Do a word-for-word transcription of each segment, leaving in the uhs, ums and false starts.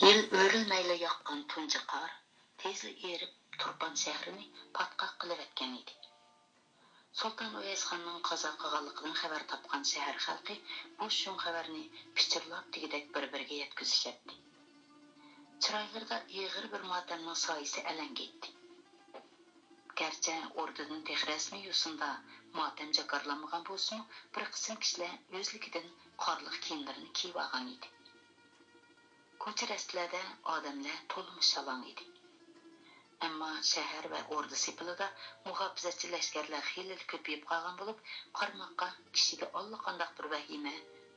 يىل ئۆرۈلمەيلا ياغقان تۇنجى قار تېزلا ئېرىپ، تۇرپان شەھىرىنى پاتقاق قىلىۋەتكەن ئىدى. سۇلتان ئۇۋەيسخاننىڭ قازا قىلغانلىقىدىن خەۋەر تاپقان شەھەر خەلقى بۇ شۇم خەۋەرنى پىچىرلاپ دېگۈدەك بىر-بىرىگە يەتكۈزۈشەتتى. چىرايلىرىدا ئېغىر بىر ماتەمنىڭ سايىسى ئەلەڭگىيتتى. گەرچە ئوردىدىن تېخى رەسمىي يوسۇندا ماتەم جاكارلانمىغان بولسىمۇ، بىر قىسىم كىشىلەر ئۆزلۈكىدىن قارلىق كىيىملىرىنى كىيىۋالغان ئىدى. كوچا-رەستىلەردە ئادەملەر تولىمۇ شالاڭ ئىدى. ئەمما شەھەر ۋە ئوردا سېپىلىدا مۇھاپىزەتچى لەشكەرلەر خېلىلا كۆپىيىپ قالغان بولۇپ، قارىماققا كىشىگە ئاللىقانداق بىر ۋەھىمە،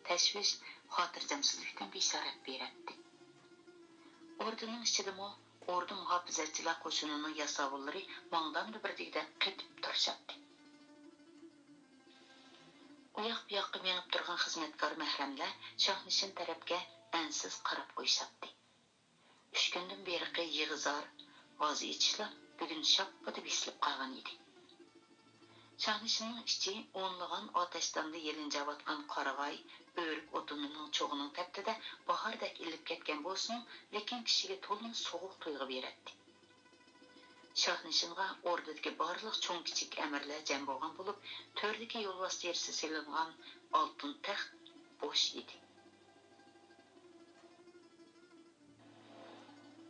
تەشۋىش، خاتىرجەمسىزلىكتىن بېشارەت بېرەتتى. ئوردىنىڭ ئىچىدىمۇ ئوردا مۇھاپىزەتچىلەر قوشۇنىنىڭ ياساۋۇللىرى ماڭدامدا بىر دېگۈدەك قېتىپ تۇرۇشاتتى. ئۇياق-بۇياققا مېڭىپ تۇرغان خىزمەتكار مەھرەملەر شاھنىشىن تەرەپكە ئەنسىز قاراپ قويۇشاتتى. ئۈچ كۈندىن بېرىقى يىغا-زار، ۋازا ئېچىشلار بۈگۈن شاپپىدە بېسىلىپ قالغان ئىدى. شاھنىشىننىڭ ئىچى ئونلىغان ئاتەشداندا يېلىنجاۋاتقان قارىغاي، ئۆرۈك ئوتۇنىنىڭ چوغىنىڭ تەپتىدە باھاردەك ئىللىپ كەتكەن بولسىمۇ، لېكىن كىشىگە تولىمۇ سوغۇق تۇيغۇ بېرەتتى. شاھنىشىنغا ئوردىدىكى بارلىق چوڭ-كىچىك ئەمىرلەر جەم بولغان بولۇپ، تۆردىكى يولۋاس تېرىسى سېلىنغان ئالتۇن تەخت بوش ئىدى.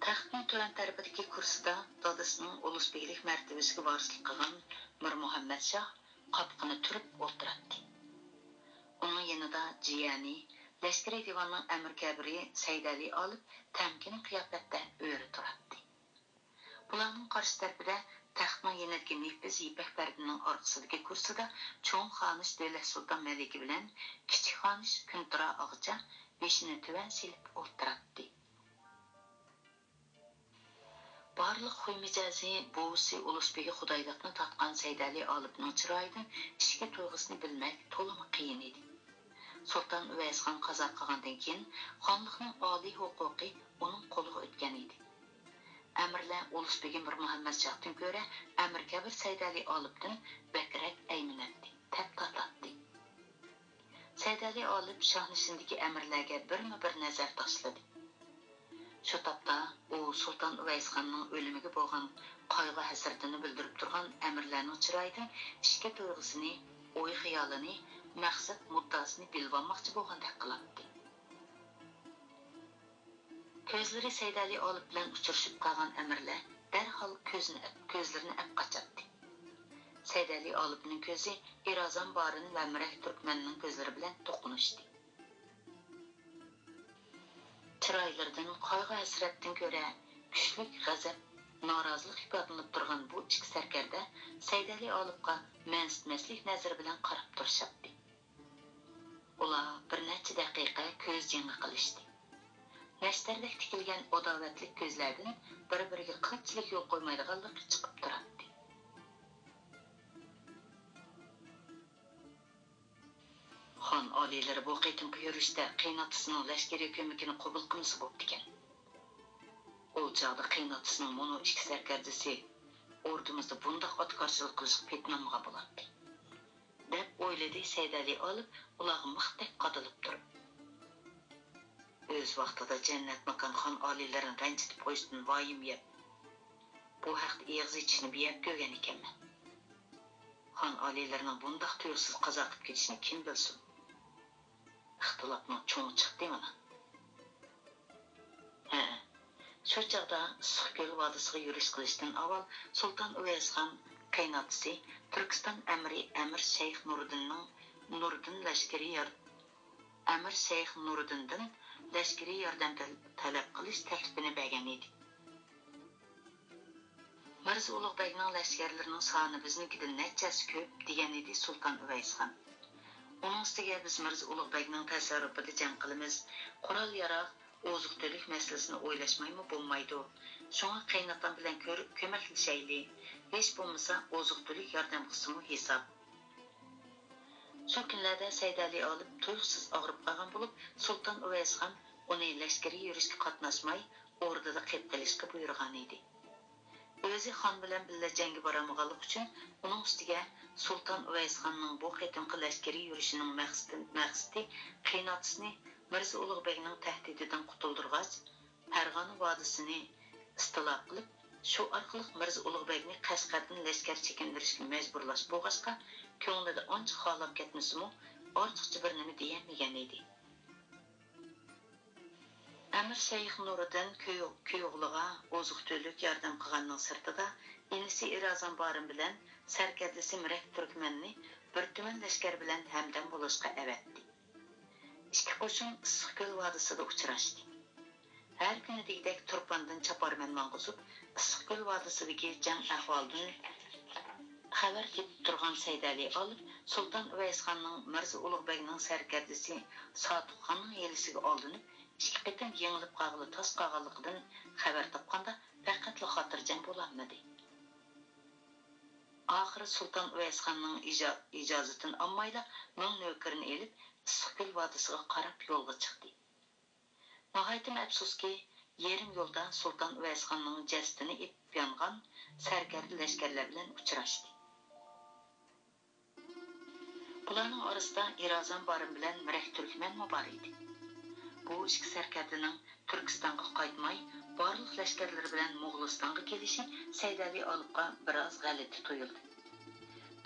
تەختنىڭ تۆۋەن تەرىپىدىكى كۇرسىدا دادىسىنىڭ ئۇلۇس بېگلىك مەرتىۋىسىگە ۋارىسلىق قىلغان مىرمۇھەممەت شاھ قاپىقىنى تۈرۈپ ئولتۇراتتى. ئۇنىڭ يېنىدا جىيەنى، لەشكىرىي دىۋاننىڭ ئەمىر كەبىرى سەيدەلى ئالىپ تەمكىن قىياپەتتە ئۆرە تۇراتتى. بۇلارنىڭ قارشى تەرىپىدە تەختنىڭ يېنىدىكى نېپىز يىپەك پەردىنىڭ ئارقىسىدىكى كۇرسىدا چوڭ خانىش دۆلەت سۇلتان مەلىكە بىلەن كىچىك خانىش كۈنتۇرا ئاغىچا بېشىنى تۆۋەن سېلىپ ئولتۇراتتى. بارلىق خۇي-مىجەزى بوۋىسى ئۇلۇس بېگى خۇدايلىقنى تارتقان سەيدەلى ئالىپنىڭ چىرايىدىن ئىچكى تۇيغۇسىنى بىلمەك تولىمۇ قىيىن ئىدى. سۇلتان ئۇۋەيسخان قازا قىلغاندىن كېيىن، خانلىقنىڭ ئالىي ھوقۇقى ئۇنىڭ قولىغا ئۆتكەن ئىدى. ئەمىرلەر ئۇلۇس بېگى مىرمۇھەممەت شاھتىن كۆرە ئەمىر كەبىر سەيدەلى ئالىپتىن بەكرەك ئەيمىنەتتى، تەپ تارتاتتى. سەيدەلى ئالىپ شاھنىشىندىكى ئەمىرلەرگە بىرمۇ بىر نەزەر تاشلىدى. شۇ تاپتا ئۇ سۇلتان ئۇۋەيسخاننىڭ ئۆلۈمىگە بولغان قايغۇ-ھەسرىتىنى بىلدۈرۈپ تۇرغان ئەمىرلەرنىڭ چىرايىدىن ئىچكى تۇيغۇسىنى، ئوي-خىيالىنى، مەقسەت-مۇددىئاسىنى بىلىۋالماقچى بولغاندەك قىلاتتى. كۆزلىرى سەيدەلى ئالىپ بىلەن ئۇچرىشىپ قالغان ئەمىرلەر دەرھال كۆزىنى ئەپ-، كۆزلىرىنى ئەپ قاچاتتى. سەيدەلى ئالىپنىڭ كۆزى ئىرازان بارىن ۋە مىرەك تۈركمەننىڭ كۆزلىرى بىلەن توقۇنۇشتى. چىرايلىرىدىن قايغۇ-ھەسرەتتىن كۆرە كۈچلۈك غەزەپ، نارازىلىق ئىپادىلىنىپ تۇرغان بۇ ئىككى سەركەردە سەيدەلى ئالىپقا مەنسىتمەسلىك نەزىرى بىلەن قاراپ تۇرۇشاتتى. ئۇلار بىر نەچچە دەقىقە كۆز جېڭى قىلىشتى. نەشتەردەك تىكىلگەن ئاداۋەتلىك كۆزلەردىن بىر-بىرىگە قىلچىلىك يول قويمايدىغانلىقى چىقىپ تۇراتتى. خان ئالىيلىرى بۇ قېتىمقى يۈرۈشتە قېيىنئاتىسىنىڭ لەشكىرىي كۆمىكىنى قوبۇل قىلمىسا بوپتىكەن. ئۇ چاغدا قېيىنئاتىسىنىڭ مۇنۇ ئىككى سەركەردىسى ئوردىمىزدا بۇنداق ئاتىكارچىلىق قىلىشقا پېتىنالمىغان بولاتتى، دەپ ئويلىدى سەيدەلى ئالىپ ئۇلارغا مىختەك قادىلىپ تۇرۇپ. ئۆز ۋاقتىدا جەننەت ماكان خان ئالىيلىرىنى رەنجىتىپ قويۇشتىن ۋايىم يەپ، بۇ ھەقتە ئېغىز ئېچىشنى بىيەپ كۆرگەن ئىكەنمەن. خان ئالىيلىرىنىڭ بۇنداق تۇيۇقسىز قازا قىلىپ كېتىشىنى كىم بىلسۇن؟ ئىختىلاپنىڭ چوڭى چىقتى مانا. ھە، شۇ چاغدا ئىسسىقكۆل ۋادىسىغا يۈرۈش قىلىشتىن ئاۋۋال سۇلتان ئۇۋەيسخان قېيىنئاتىسى تۈركىستان ئەمىرى ئەمىر شەيخ نۇردىننىڭ، نۇردىن لەشكىرىي يار-، ئەمىر شەيخ نۇردىندىن لەشكىرىي ياردەم تەل-، تەلەپ قىلىش تەكلىپىنى بەرگەن ئىدى. مىرزا ئۇلۇغ بەگنىڭ لەشكەرلىرىنىڭ سانى بىزنىڭكىدىن نەچچە ھەسسە كۆپ، دېگەن ئىدى سۇلتان ئۇۋەيسخان. ئۇنىڭ ئۈستىگە بىز مىرزا ئۇلۇغ بەگنىڭ تەسەررۇپىدا جەڭ قىلىمىز، قورال-ياراغ، ئوزۇق-تۈلۈك مەسىلىسىنى ئويلاشمايمۇ بولمايدۇ. شۇڭا قېيىنئاتام بىلەن كۆر-، كۆمەكلىشەيلى. ھېچ بولمىسا ئوزۇق-تۈلۈك ياردەم قىلسىمۇ ھېساب. شۇ كۈنلەردە سەيدەلى ئالىپ تۇيۇقسىز ئاغرىپ قالغان بولۇپ، سۇلتان ئۇۋەيسخان ئۇنى لەشكىرىي يۈرۈشكە قاتناشماي، ئوردىدا قېلىپ قېلىشقا بۇيرۇغان ئىدى. ئۆزى خان بىلەن بىللە جەڭگە بارالمىغانلىقى ئۈچۈن، ئۇنىڭ ئۈستىگە سۇلتان ئۇۋەيسخاننىڭ بۇ قېتىمقى لەشكىرىي يۈرۈشىنىڭ مەقسىتى، مەقسىتى قېيىنئاتىسىنى مىرزا ئۇلۇغ بەگنىڭ تەھدىتىدىن قۇتۇلدۇرغاچ، پەرغانە ۋادىسىنى ئىستىلا قىلىپ، شۇ ئارقىلىق مىرزا ئۇلۇغبەگنى قەشقەردىن لەشكەر چېكىندۈرۈشكە مەجبۇرلاش بولغاچقا، كۆڭلىدە ئانچە خالاپ كەتمىسىمۇ، ئارتۇقچە بىر نېمە دېيەلمىگەن ئىدى. ئەمىر شەيخ نۇرىدىن كۈيئو-، كۈيئوغلىغا ئوزۇق-تۈلۈك ياردەم قىلغاننىڭ سىرتىدا، ئىنىسى ئىرازان بارىن بىلەن سەركەردىسى مىرەك تۈركمەننى بىر تۈمەن لەشكەر بىلەن ھەمدەم بولۇشقا ئەۋەتتى. ئىككى قوشۇن ئىسسىقكۆل ۋادىسىدا ئۇچراشتى. ھەر كۈنى دېگۈدەك تۇرپاندىن چاپارمەن ماڭغۇزۇپ، ئىسسىقكۆل ۋادىسىدىكى جەڭ ئەھۋالىدىن خەۋەر تېپىپ تۇرغان سەيدەلى ئالىپ، سۇلتان ئۇۋەيسخاننىڭ مىرزا ئۇلۇغبەگنىڭ سەركەردىسى ساتۇقخاننىڭ ھىيلىسىگە ئالدىنىپ، ئىككى قېتىم يېڭىلىپ قالغىلى تاس قالغانلىقىدىن خەۋەر تاپقاندا، پەقەتلا خاتىرجەم بولالمىدى. ئاخىرى سۇلتان ئۇۋەيسخاننىڭ ئىجا-، ئىجازىتىنى ئالمايلا، مىڭ نۆكىرىنى ئېلىپ، ئىسسىقكۆل ۋادىسىغا قاراپ يولغا چىقتى. ناھايىتىمۇ ئەپسۇسكى، يېرىم يولدا سۇلتان ئۇۋەيسخاننىڭ جەسىتىنى ئېپىپ يانغان سەركەردە لەشكەرلەر بىلەن ئۇچراشتى. بۇلارنىڭ ئارىسىدا ئىرازان بارىن بىلەن مىرەك تۈركمەنمۇ بار ئىدى. بۇ ئىككى سەركەردىنىڭ تۈركىستانغا قايتماي، بارلىق لەشكەرلىرى بىلەن موغۇلىستانغا كېلىشى سەيدەلى ئالىپقا بىراز غەلىتە تۇيۇلدى.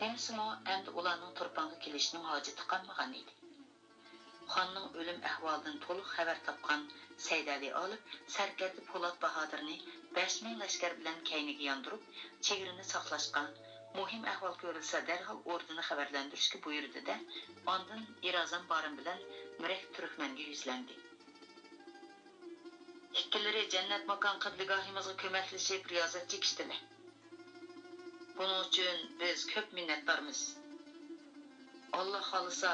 دېمىسىمۇ، ئەمدى ئۇلارنىڭ تۇرپانغا كېلىشىنىڭ ھاجىتى قالمىغان ئىدى. خاننىڭ ئۆلۈم ئەھۋالىدىن تولۇق خەۋەر تاپقان سەيدەلى ئالىپ سەركەردە پولات باھادىرنى بەش مىڭ لەشكەر بىلەن كەينىگە ياندۇرۇپ، چېگرىنى ساقلاشقا، مۇھىم ئەھۋال كۆرۈلسە، دەرھال ئوردىنى خەۋەرلەندۈرۈشكە بۇيرۇدى-دە، ئاندىن ئىرازان بارىن بىلەن مىرەك تۈركمەنگە يۈزلەندى. ئىككىلىرى جەننەت ماكان قىبلىگاھىمىزغا كۆمەكلىشىپ رىيازەت چېكىشتىلە. بۇنىڭ ئۈچۈن بىز كۆپ مىننەتدارمىز. ئاللا خالىسا،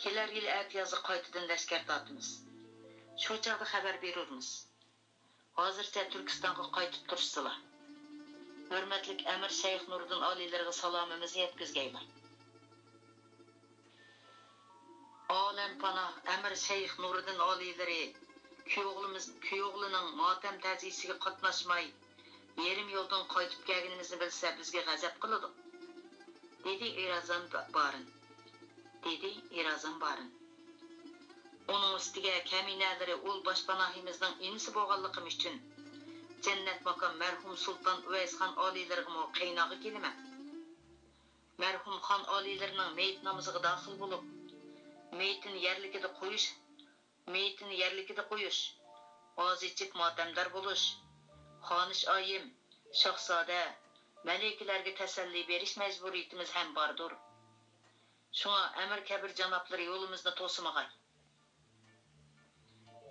كېلەر يىلى ئەتىيازدا قايتىدىن لەشكەر تارتىمىز. شۇ چاغدا خەۋەر بېرۇرمىز. ھازىرچە تۈركىستانغا قايتىپ تۇرۇشسىلا. ھۆرمەتلىك ئەمىر شەيخ نۇرىدىن ئالىيلىرىغا سالامىمىزنى يەتكۈزگەيلا. ئالەمپاناھ ئەمىر شەيخ نۇرىدىن ئالىيلىرى، كۈيئوغلىمىز، كۈيئوغلىنىڭ ماتەم تەزىيىسىگە قاتناشماي، يېرىم يولدىن قايتىپ كەلگىنىمىزنى بىلسە، بىزگە غەزەپ قىلىدۇ، دېدى ئىرازان بارىن. دېدى ئىرازان بارىن. ئۇنىڭ ئۈستىگە كەمىنەلىرى ئۇل باشپاناھىمىزنىڭ ئىنىسى بولغانلىقىم ئۈچۈن، جەننەت ماكان مەرھۇم سۇلتان ئۇۋەيسخان ئالىيلىرىغىمۇ قىيناغا كېلىمەن. مەرھۇم خان ئالىيلىرىنىڭ مېيىت نامىزىغا داخىل بولۇپ، مېيىتىنى يەرلىكىدە قويۇش، مېيىتىنى يەرلىكىدە قويۇش، ئاز ئىچىپ ماتەمدار بولۇش، خانىش ئايىم، شاھزادە، مەلىكىلەرگە تەسەللى بېرىش مەجبۇرىيىتىمىز ھەم باردۇر. شۇڭا ئەمىر كەبىر جانابلىرى يولىمىزنى توسىمىغاي.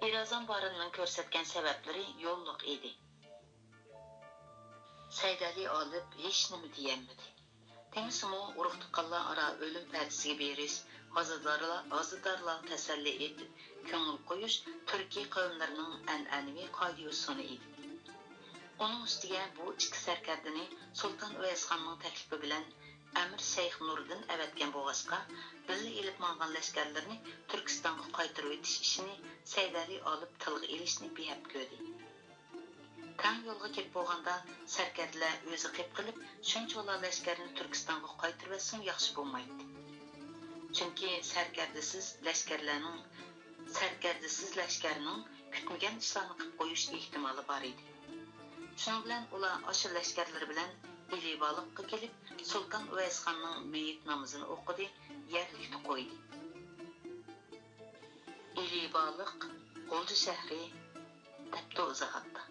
ئىرازان بارىننىڭ كۆرسەتكەن سەۋەبلىرى يوللۇق ئىدى. سەيدەلى ئالىپ ھېچنېمە دېيەلمىدى. دېمىسىمۇ، ئۇرۇق-تۇغقانلار ئارا ئۆلۈم پەدىسىگە بېرىش، ئازادارلار، ئازادارلارغا تەسەللى ئېيتىپ، كۆڭۈل قويۇش تۈركىي قەۋملەرنىڭ ئەنئەنىۋى قائىدە-يوسۇنى ئىدى. ئۇنىڭ ئۈستىگە بۇ ئىككى سەركەردىنى سۇلتان ئۇۋەيسخاننىڭ تەكلىپى بىلەن ئەمىر شەيخ نۇرىدىن ئەۋەتكەن بولغاچقا، بىللە ئېلىپ ماڭغان لەشكەرلىرىنى تۈركىستانغا قايتۇرۇۋېتىش ئىشىنى سەيدەلى ئالىپ تىلغا ئېلىشنى بىھەپ كۆردى. تەڭ يولغا كېلىپ بولغاندا، سەركەردىلەر ئۆزى قېپ قېلىپ، شۇنچىۋالا لەشكەرنى تۈركىستانغا قايتۇرۇۋەتسىمۇ ياخشى بولمايتتى. چۈنكى سەركەردىسىز لەشكەرلەرنىڭ، سەركەردىسىز لەشكەرنىڭ كۈتمىگەن ئىشلارنى قىلىپ قويۇش ئېھتىمالى بار ئىدى. شۇنىڭ بىلەن ئۇلار ئاشۇ لەشكەرلىرى بىلەن ئىلىبالىققا كېلىپ، سۇلتان ئۇۋەيسخاننىڭ مېيىت نامىزىنى ئوقۇدى، يەرلىكتە قويدى. ئىلىبالىق، غۇلجا شەھىرى، دەپتۇ ئىزاھاتتا.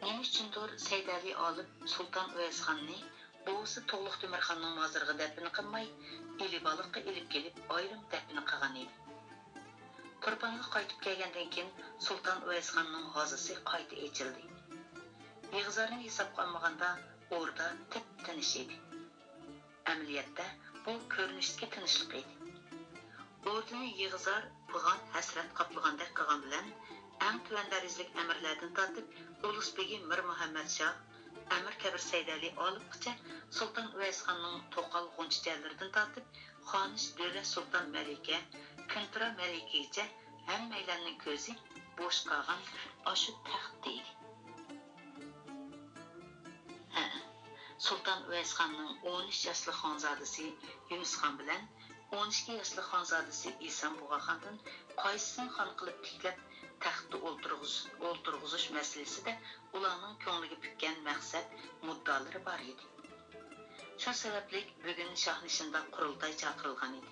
نېمە ئۈچۈندۇر سەيدەلى ئالىپ سۇلتان ئۇۋەيسخاننى بوۋىسى تۇغلۇق تۆمۈرخاننىڭ مازىرىغا دەپنە قىلماي، ئىلىبالىققا ئېلىپ كېلىپ ئايرىم دەپنە قىلغان ئىدى. تۇرپانغا قايتىپ كەلگەندىن كېيىن سۇلتان ئۇۋەيسخاننىڭ ھازىسى قايتا ئېچىلدى. يېغىزارنى ھېسابقا ئالمىغاندا، ئوردا تىپتىنچ ئىدى. ئەمەلىيەتتە، بۇ كۆرۈنۈشتىكى تىنچلىق ئىدى. ئوردىنى يېغىزار، پىغان، ھەسرەت قاپلىغاندەك قىلغان بىلەن، ئەڭ تۆۋەن دەرىجىلىك ئەمىرلەردىن تارتىپ، ئۇلۇس بېگى مىر مۇھەممەد شاھ، ئەمىر كەبىر سەيدەلى ئالىپقىچە سۇلتان ئۇۋەيسخاننىڭ توقال غۇنچىچەنلىرىدىن تارتىپ، خانىش دۆلەت سۇلتان مەلىكە، كۈنتۇرا مەلىكىگىچە ھەممەيلەننىڭ كۆزى بوش قالغان ئاشۇ تەختتە ئىدى. ھە، سۇلتان ئۇۋەيسخاننىڭ ئون ئۈچ ياشلىق خانزادىسى يۇنۇسخان بىلەن ئون ئىككى ياشلىق خانزادىسى ئېسان بۇغاخاندىن قايسىسىنى خان قىلىپ تىكلەپ، تەختتە ئولتۇرغۇز-، ئولتۇرغۇزۇش مەسىلىسىدە ئۇلارنىڭ كۆڭلىگە پۈككەن مەقسەت، مۇددىئالىرى بار ئىدى. شۇ سەۋەبلىك بۈگۈن شاھنىشىندا قۇرۇلتاي چاقىرىلغان ئىدى.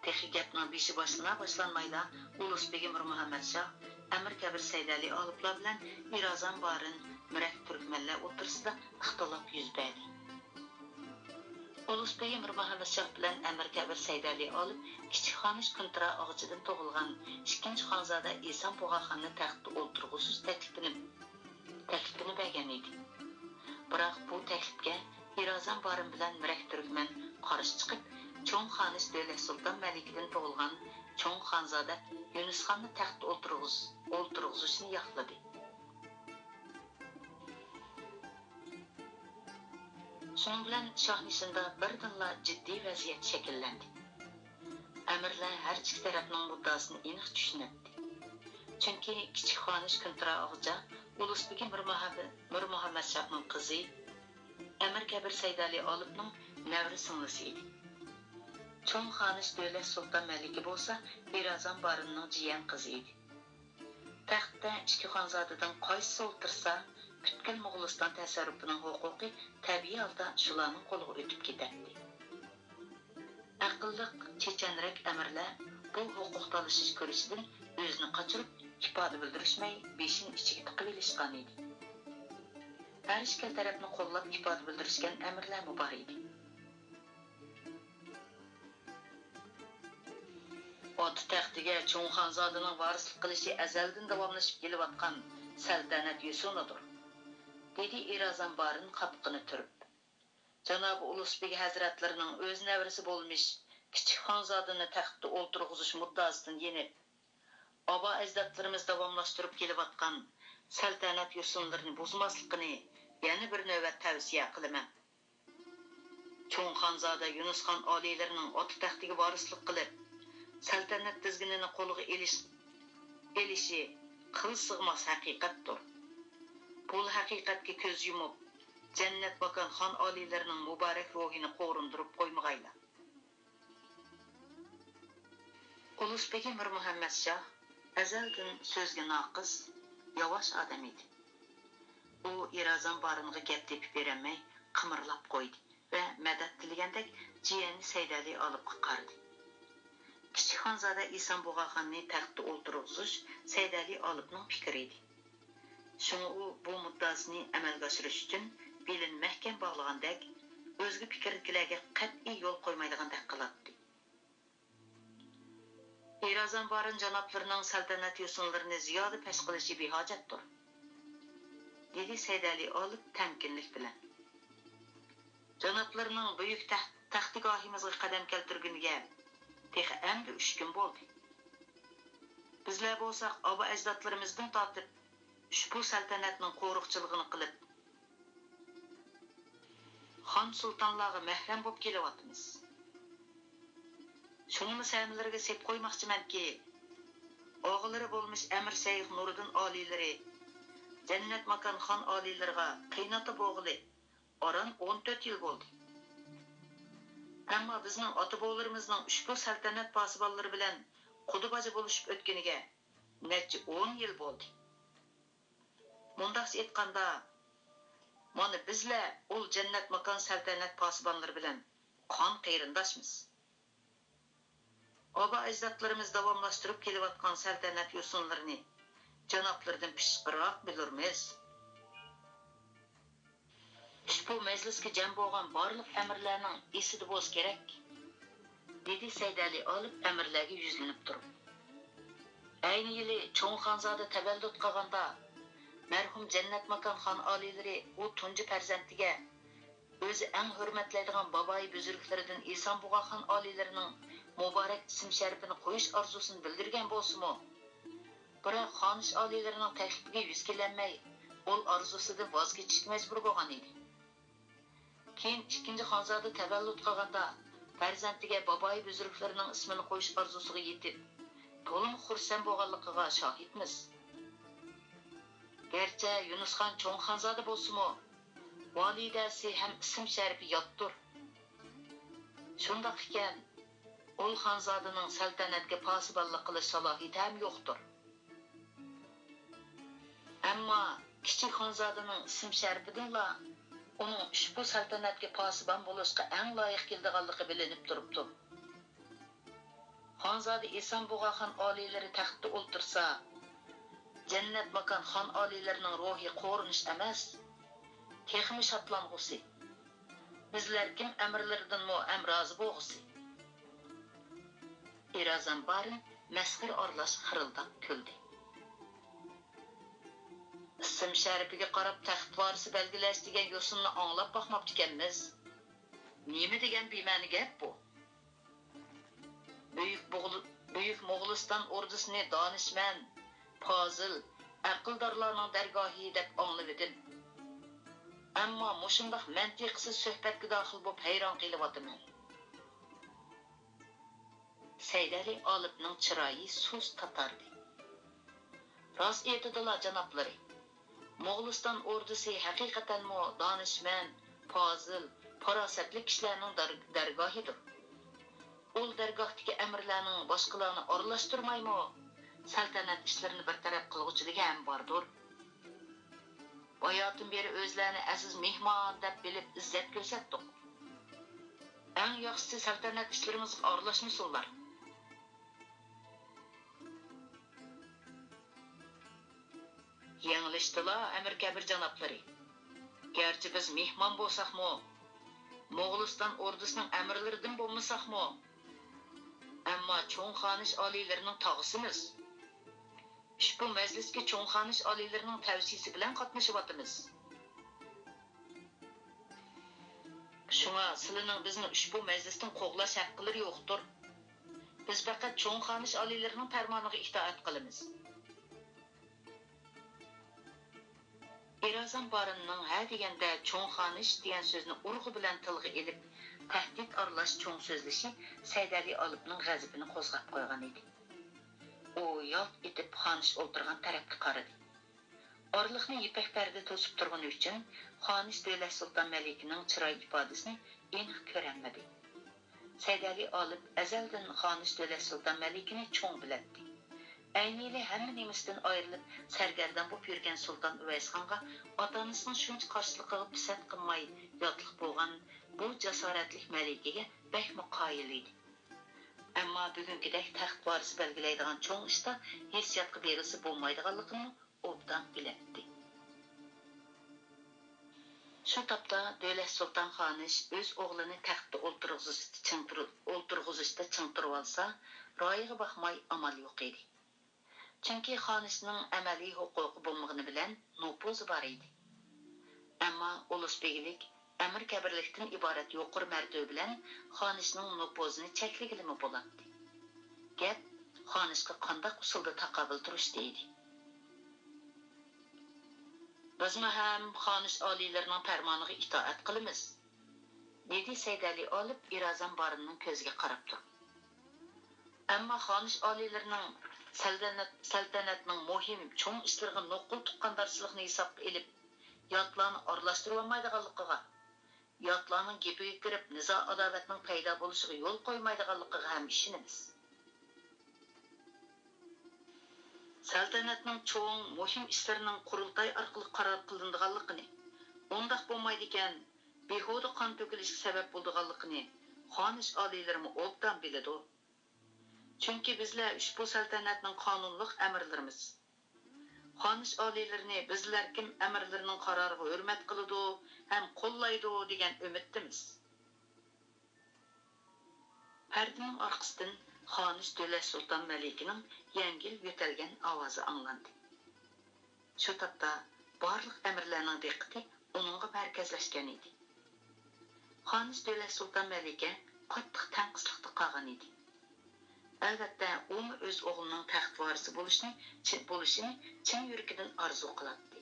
تېخى گەپنىڭ بېشى باشلىنا باشلانمايلا، ئۇلۇس بېگى مىر مۇھەممەد شاھ، ئەمىر كەبىر سەيدەلى ئالىپلار بىلەن ئىرازان بارىن، مىرەك تۈركمەنلەر ئوتتۇرىسىدا ئىختىلاپ يۈز بەردى. ئۇلۇس بېگى مىر مۇھەممەد شاھ بىلەن ئەمىر كەبىر سەيدەلى ئالىپ كىچىك خانىش كۇنترا ئاغىچىدىن تۇغۇلغان ئىككىنچى خانزادە ئېسان بۇغاخاننى تەختتە ئولتۇرغۇزۇش تەكلىپىنى، تەكلىپىنى بەرگەن ئىدى. بىراق بۇ تەكلىپكە ئىرازان بارىن بىلەن مىرەك تۈركمەن قارشى چىقىپ، چوڭ خانىش دۆلەت سۇلتان مەلىكىدىن تۇغۇلغان چوڭ خانزادە يۇنۇسخاننى تەختتە ئولتۇرغۇز-، ئولتۇرغۇزۇشنى ياقلىدى. شۇنىڭ بىلەن شاھنىشىندا بىردىنلا جىددىي ۋەزىيەت شەكىللەندى. ئەمىرلەر ھەر ئىككى تەرەپنىڭ مۇددىئاسىنى ئېنىق چۈشىنەتتى. چۈنكى كىچىك خانىش كۇنترا ئاغىچا ئۇلۇس بېگى مىر مۇھەممەد، مىر مۇھەممەد شاھنىڭ قىزى، ئەمىر كەبىر سەيدالى ئالىپنىڭ نەۋرە سىڭلىسى ئىدى. چوڭ خانىش دۆلەت سۇلتان مەلىكە بولسا ئىرازان بارىننىڭ جىيەن قىزى ئىدى. تەختتە ئىككى خانزادىدىن قايسىسى ئولتۇرسا، پۈتكۈل موغۇلىستان تەسەررۇپىنىڭ ھوقۇقى تەبىئىي ھالدا شۇلارنىڭ قولىغا ئۆتۈپ كېتەتتى. ئەقىللىق، چېچەنرەك ئەمىرلەر بۇ ھوقۇق تالىشىش كۈرىشىدىن ئۆزىنى قاچۇرۇپ، ئىپادە بىلدۈرۈشمەي، بېشىنى ئىچىگە تىقىۋېلىشقان ئىدى. ھەر ئىككى تەرەپنى قوللاپ ئىپادە بىلدۈرۈشكەن ئەمىرلەرمۇ بار ئىدى. ئاتا تەختىگە چوڭ خانزادىنىڭ ۋارىسلىق قىلىشى ئەزەلدىن داۋاملىشىپ كېلىۋاتقان سەلتەنەت يوسۇنىدۇر، دېدى ئىرازان بارىن قاپىقىنى تۈرۈپ. جانابى ئۇلۇس بېگى ھەزرەتلىرىنىڭ ئۆز نەۋرىسى بولمىش كىچىك خانزادىنى تەختتە ئولتۇرغۇزۇش مۇددىئاسىدىن يېنىپ، ئابا-ئەجدادلىرىمىز داۋاملاشتۇرۇپ كېلىۋاتقان سەلتەنەت يوسۇنلىرىنى بۇزماسلىقىنى يەنە بىر نۆۋەت تەۋسىيە قىلىمەن. چوڭ خانزادە يۇنۇسخان ئالىيلىرىنىڭ ئاتا تەختىگە ۋارىسلىق قىلىپ، سەلتەنەت تىزگىنىنى قولىغا ئېلىش، ئېلىشى قىل سىغماس ھەقىقەتتۇر. بۇ ھەقىقەتكە كۆز يۇمۇپ، جەننەت ماكان خان ئالىيلىرىنىڭ مۇبارەك روھىنى قورۇندۇرۇپ قويمىغايلا. ئۇلۇس بېگى مىر مۇھەممەد شاھ ئەزەلدىن سۆزگە ناقىس، ياۋاش ئادەم ئىدى. ئۇ ئىرازان بارىنغا گەپ تېپىپ بېرەلمەي قىمىرلاپ قويدى ۋە مەدەت تىلىگەندەك جىيەنى سەيدەلى ئالىپقا قارىدى. كىچىك خانزادە ئېسان بۇغاخاننى تەختتە ئولتۇرغۇزۇش سەيدەلى ئالىپنىڭ پىكرى ئىدى. شۇڭا ئۇ بۇ مۇددىئاسىنى ئەمەلگە ئاشۇرۇش ئۈچۈن بېلىنى مەھكەم باغلىغاندەك، ئۆزگە پىكىردىكىلەرگە قەتئىي يول قويمايدىغاندەك قىلاتتى. ئىرازان بارىن جانابلىرىنىڭ سەلتەنەت يوسۇنلىرىنى زىيادە پەش قىلىشى بىھاجەتتۇر، دېدى سەيدەلى ئالىپ تەمكىنلىك بىلەن. جانابلىرىنىڭ بۈيۈك تەخ-، تەختىگاھىمىزغا قەدەم كەلتۈرگىنىگە تېخى ئەمدى ئۈچ كۈن بولدى. بىزلەر بولساق ئابا-ئەجدادلىرىمىزدىن تارتىپ ئۇشبۇ سەلتەنەتنىڭ قورۇقچىلىقىنى قىلىپ، خان-سۇلتانلارغا مەھرەم بولۇپ كېلىۋاتىمىز. شۇنىمۇ سەمىلىرىگە سېلىپ قويماقچىمەنكى، ئاغىلىرى بولمىش ئەمىر شەيخ نۇرىدىن ئالىيلىرى جەننەت ماكان خان ئالىيلىرىغا قېيىنئاتا بولغىلى ئاران ئون تۆت يىل بولدى. ئەمما بىزنىڭ ئاتا-بوۋىلىرىمىزنىڭ ئۇشبۇ سەلتەنەت پاسىبانلىرى بىلەن قۇدا-باجا بولۇشۇپ ئۆتكىنىگە نەچچە ئون يىل بولدى. مۇنداقچە ئېيتقاندا، مانا بىزلەر ئۇل جەننەت ماكان سەلتەنەت پاسىبانلىرى بىلەن قان قېرىنداشمىز. ئابا-ئەجدادلىرىمىز داۋاملاشتۇرۇپ كېلىۋاتقان سەلتەنەت يوسۇنلىرىنى جانابلىرىدىن پىششىقراق بىلۇرمىز. ئۇشبۇ مەجلىسكە جەم بولغان بارلىق ئەمىرلەرنىڭ ئېسىدە بولسا كېرەك، دېدى سەيدەلى ئالىپ ئەمىرلەرگە يۈزلىنىپ تۇرۇپ. ئەينى يىلى چوڭ خانزادە تەۋەللۇت قىلغاندا، مەرھۇم جەننەت ماكان خان ئالىيلىرى ئۇ تۇنجى پەرزەنتىگە ئۆزى ئەڭ ھۆرمەتلەيدىغان بابايى بۈزرۈكلىرىدىن ئېسان بۇغا خان ئالىيلىرىنىڭ مۇبارەك ئىسىم شەرىپىنى قويۇش ئارزۇسىنى بىلدۈرگەن بولسىمۇ، بىراق خانىش ئالىيلىرىنىڭ تەكلىپىگە يۈز كېلەلمەي، ئۇل ئارزۇسىدىن ۋاز كېچىشكە مەجبۇر بولغان ئىدى. كېيىن ئىككىنچى خانزادە تەۋەللۇت قىلغاندا، پەرزەنتىگە بابايى بۈزرۈكلىرىنىڭ ئىسمىنى قويۇش ئارزۇسىغا يېتىپ، تولىمۇ خۇرسەن بولغانلىقىغا شاھىتمىز. گەرچە يۇنۇسخان چوڭ خانزادە بولسىمۇ، ۋالىدەسى ھەم ئىسىم شەرىپى ياتتۇر. شۇنداق ئىكەن، ئۇل خانزادىنىڭ سەلتەنەتكە پاسىبانلىق قىلىش سالاھىيىتى ھەم يوقتۇر. ئەمما كىچىك خانزادىنىڭ ئىسىم شەرىپىدىنلا ئۇنىڭ ئۇشبۇ سەلتەنەتكە پاسىبان بولۇشقا ئەڭ لايىق كېلىدىغانلىقى بىلىنىپ تۇرۇپتۇ. خانزادە ئېسامبۇغا خان ئالىيلىرى تەختتە ئولتۇرسا، جەننەت ماكان خان ئالىيلىرىنىڭ روھى قورۇنۇش ئەمەس، تېخىمۇ شادلانغۇسى. بىزلەر كىم ئەمىرلىرىدىنمۇ ھەم رازى بولغۇسى. ئىرازان بارىن مەسخىرە ئارىلاش خىرىلداپ كۈلدى. ئىسىم شەرىپىگە قاراپ تەخت ۋارىسى بەلگىلەش دېگەن يوسۇننى ئاڭلاپ باقماپتىكەنمىز. نېمە دېگەن بىمەنە گەپ بۇ؟ بۈيۈك بۇغل-، بۈيۈك موغۇلىستان ئوردىسىنى دانىشمەن، پازىل، ئەقىلدارلارنىڭ دەرگاھى دەپ ئاڭلىۋىدىم. ئەمما مۇشۇنداق مەنتىقسىز سۆھبەتكە داخىل بولۇپ ھەيران قېلىۋاتىمەن. سەيدەلى ئالىپنىڭ چىرايى سۇس تاتاردى. راست ئېيتىدىلا، جانابلىرى. موغۇلىستان ئوردىسى ھەقىقەتەنمۇ دانىشمەن، پازىل، پاراسەتلىك كىشىلەرنىڭ دەر-، دەرگاھىدۇر. ئۇل دەرگاھتىكى ئەمىرلەرنىڭ باشقىلارنى ئارىلاشتۇرمايمۇ سەلتەنەت ئىشلىرىنى بىر تەرەپ قىلغۇچىلىكى ھەم باردۇر. باياتىن بېرى ئۆزلەرنى ئەزىز مېھمان دەپ بىلىپ ئىززەت كۆرسەتتۇق. ئەڭ ياخشىسى سەلتەنەت ئىشلىرىمىزغا ئارىلاشمىسۇنلار. يېڭىلىشتىلا، ئەمىر كەبىر جانابلىرى. گەرچە بىز مېھمان بولساقمۇ، موغۇلىستان ئوردىسىنىڭ ئەمىرلىرىدىن بولمىساقمۇ، ئەمما چوڭ خانىش ئالىيلىرىنىڭ تاغىسىمىز. ئۇشبۇ مەجلىسكە چوڭ خانىش ئالىيلىرىنىڭ تەۋسىيىسى بىلەن قاتنىشىۋاتىمىز. شۇڭا سىلىنىڭ بىزنى ئۇشبۇ مەجلىستىن قوغلاش ھەققىلىرى يوقتۇر. بىز پەقەت چوڭ خانىش ئالىيلىرىنىڭ پەرمانىغا ئىتائەت قىلىمىز. ئىرازان بارىننىڭ ھە دېگەندە چوڭ خانىش دېگەن سۆزنى ئۇرغۇ بىلەن تىلغا ئېلىپ، تەھدىت ئارىلاش چوڭ سۆزلىشى سەيدەلى ئالىپنىڭ غەزىپىنى قوزغاپ قويغان ئىدى. ئۇ يالت ئېتىپ خانىش ئولتۇرغان تەرەپكە قارىدى. ئارىلىقنى يىپەك پەردە توسۇپ تۇرغىنى ئۈچۈن خانىش دۆلەت سۇلتان مەلىكىنىڭ چىراي ئىپادىسىنى ئېنىق كۆرەلمىدى. سەيدەلى ئالىپ ئەزەلدىن خانىش دۆلەت سۇلتان مەلىكىنى چوڭ بىلەتتى. ئەينىلى ھەممە نېمىسىدىن ئايرىلىپ، سەرگەردان بولۇپ يۈرگەن سۇلتان ئۇۋەيسخانغا ئاتانىسىنىڭ شۇنچە قارشىلىقىغا پىسەنت قىلماي ياتلىق بولغان بۇ جاسارەتلىك مەلىكىگە بەكمۇ قايىل ئىدى. ئەمما بۈگۈنكىدەك تەخت ۋارىسى بەلگىلەيدىغان چوڭ ئىشتا ھېسسىياتقا بېرىلسە بولمايدىغانلىقىنىمۇ ئوبدان بىلەتتى. شۇ تاپتا دۆلەت سۇلتان خانىش ئۆز ئوغلىنى تەختتە ئولتۇرغۇزۇشتا چىڭ تۇر-، ئولتۇرغۇزۇشتا چىڭ تۇرۇۋالسا، رايىغا باقماي ئامال يوق ئىدى. چۈنكى خانىشنىڭ ئەمەلىي ھوقۇقى بولمىغىنى بىلەن نوپۇزى بار ئىدى. ئەمما ئۇلۇس بىگلىك، ئەمىر كەبىرلىكتىن ئىبارەت يۇقىرى مەرتىۋە بىلەن خانىشنىڭ نوپۇزىنى چەكلىگىلىمۇ بولاتتى. گەپ خانىشقا قانداق ئۇسۇلدا تاقابىل تۇرۇشتا ئىدى. بىزمۇ ھەم خانىش ئالىيلىرىنىڭ پەرمانىغا ئىتائەت قىلىمىز، دېدى سەيدەلى ئالىپ ئىرازان بارىننىڭ كۆزىگە قاراپ تۇرۇپ. ئەمما خانىش ئالىيلىرىنىڭ سەلتەنەت، سەلتەنەتنىڭ مۇھىم، چوڭ ئىشلىرىغا نوقۇل تۇغقاندارچىلىقنى ھېسابقا ئېلىپ، ياتلارنى ئارىلاشتۇرۇۋالمايدىغانلىقىغا، ياتلارنىڭ گېپىگە كىرىپ، نىزا-ئاداۋەتنىڭ پەيدا بولۇشىغا يول قويمايدىغانلىقىغا ھەم ئىشىنىمىز. سەلتەنەتنىڭ چوڭ، مۇھىم ئىشلىرىنىڭ قۇرۇلتاي ئارقىلىق قارار قىلىنىدىغانلىقىنى، ئۇنداق بولمايدىكەن، بىھۇدە قان تۆكۈلۈشكە سەۋەب بولىدىغانلىقىنى خانىش ئالىيلىرىمۇ ئوبدان بىلىدۇ. چۈنكى بىزلەر ئۇشبۇ سەلتەنەتنىڭ قانۇنلۇق ئەمىرلىرىمىز. خانىش ئالىيلىرىنى بىزلەر كىم ئەمىرلىرىنىڭ قارارىغا ھۆرمەت قىلىدۇ ھەم قوللايدۇ دېگەن ئۈمىدتىمىز. پەردىنىڭ ئارقىسىدىن خانىش دۆلەت سۇلتان مەلىكىنىڭ يەڭگىل يۆتەلگەن ئاۋازى ئاڭلاندى. شۇ تاپتا بارلىق ئەمىرلەرنىڭ دىققىتى ئۇنىڭغا مەركەزلەشكەن ئىدى. خانىش دۆلەت سۇلتان مەلىكە قاتتىق تەڭقىسلىقتا قالغان ئىدى. ئەلۋەتتە، ئۇمۇ ئۆز ئوغلىنىڭ تەخت ۋارىسى بولۇشنى، چى-، بولۇشىنى چىن يۈرىكىدىن ئارزۇ قىلاتتى.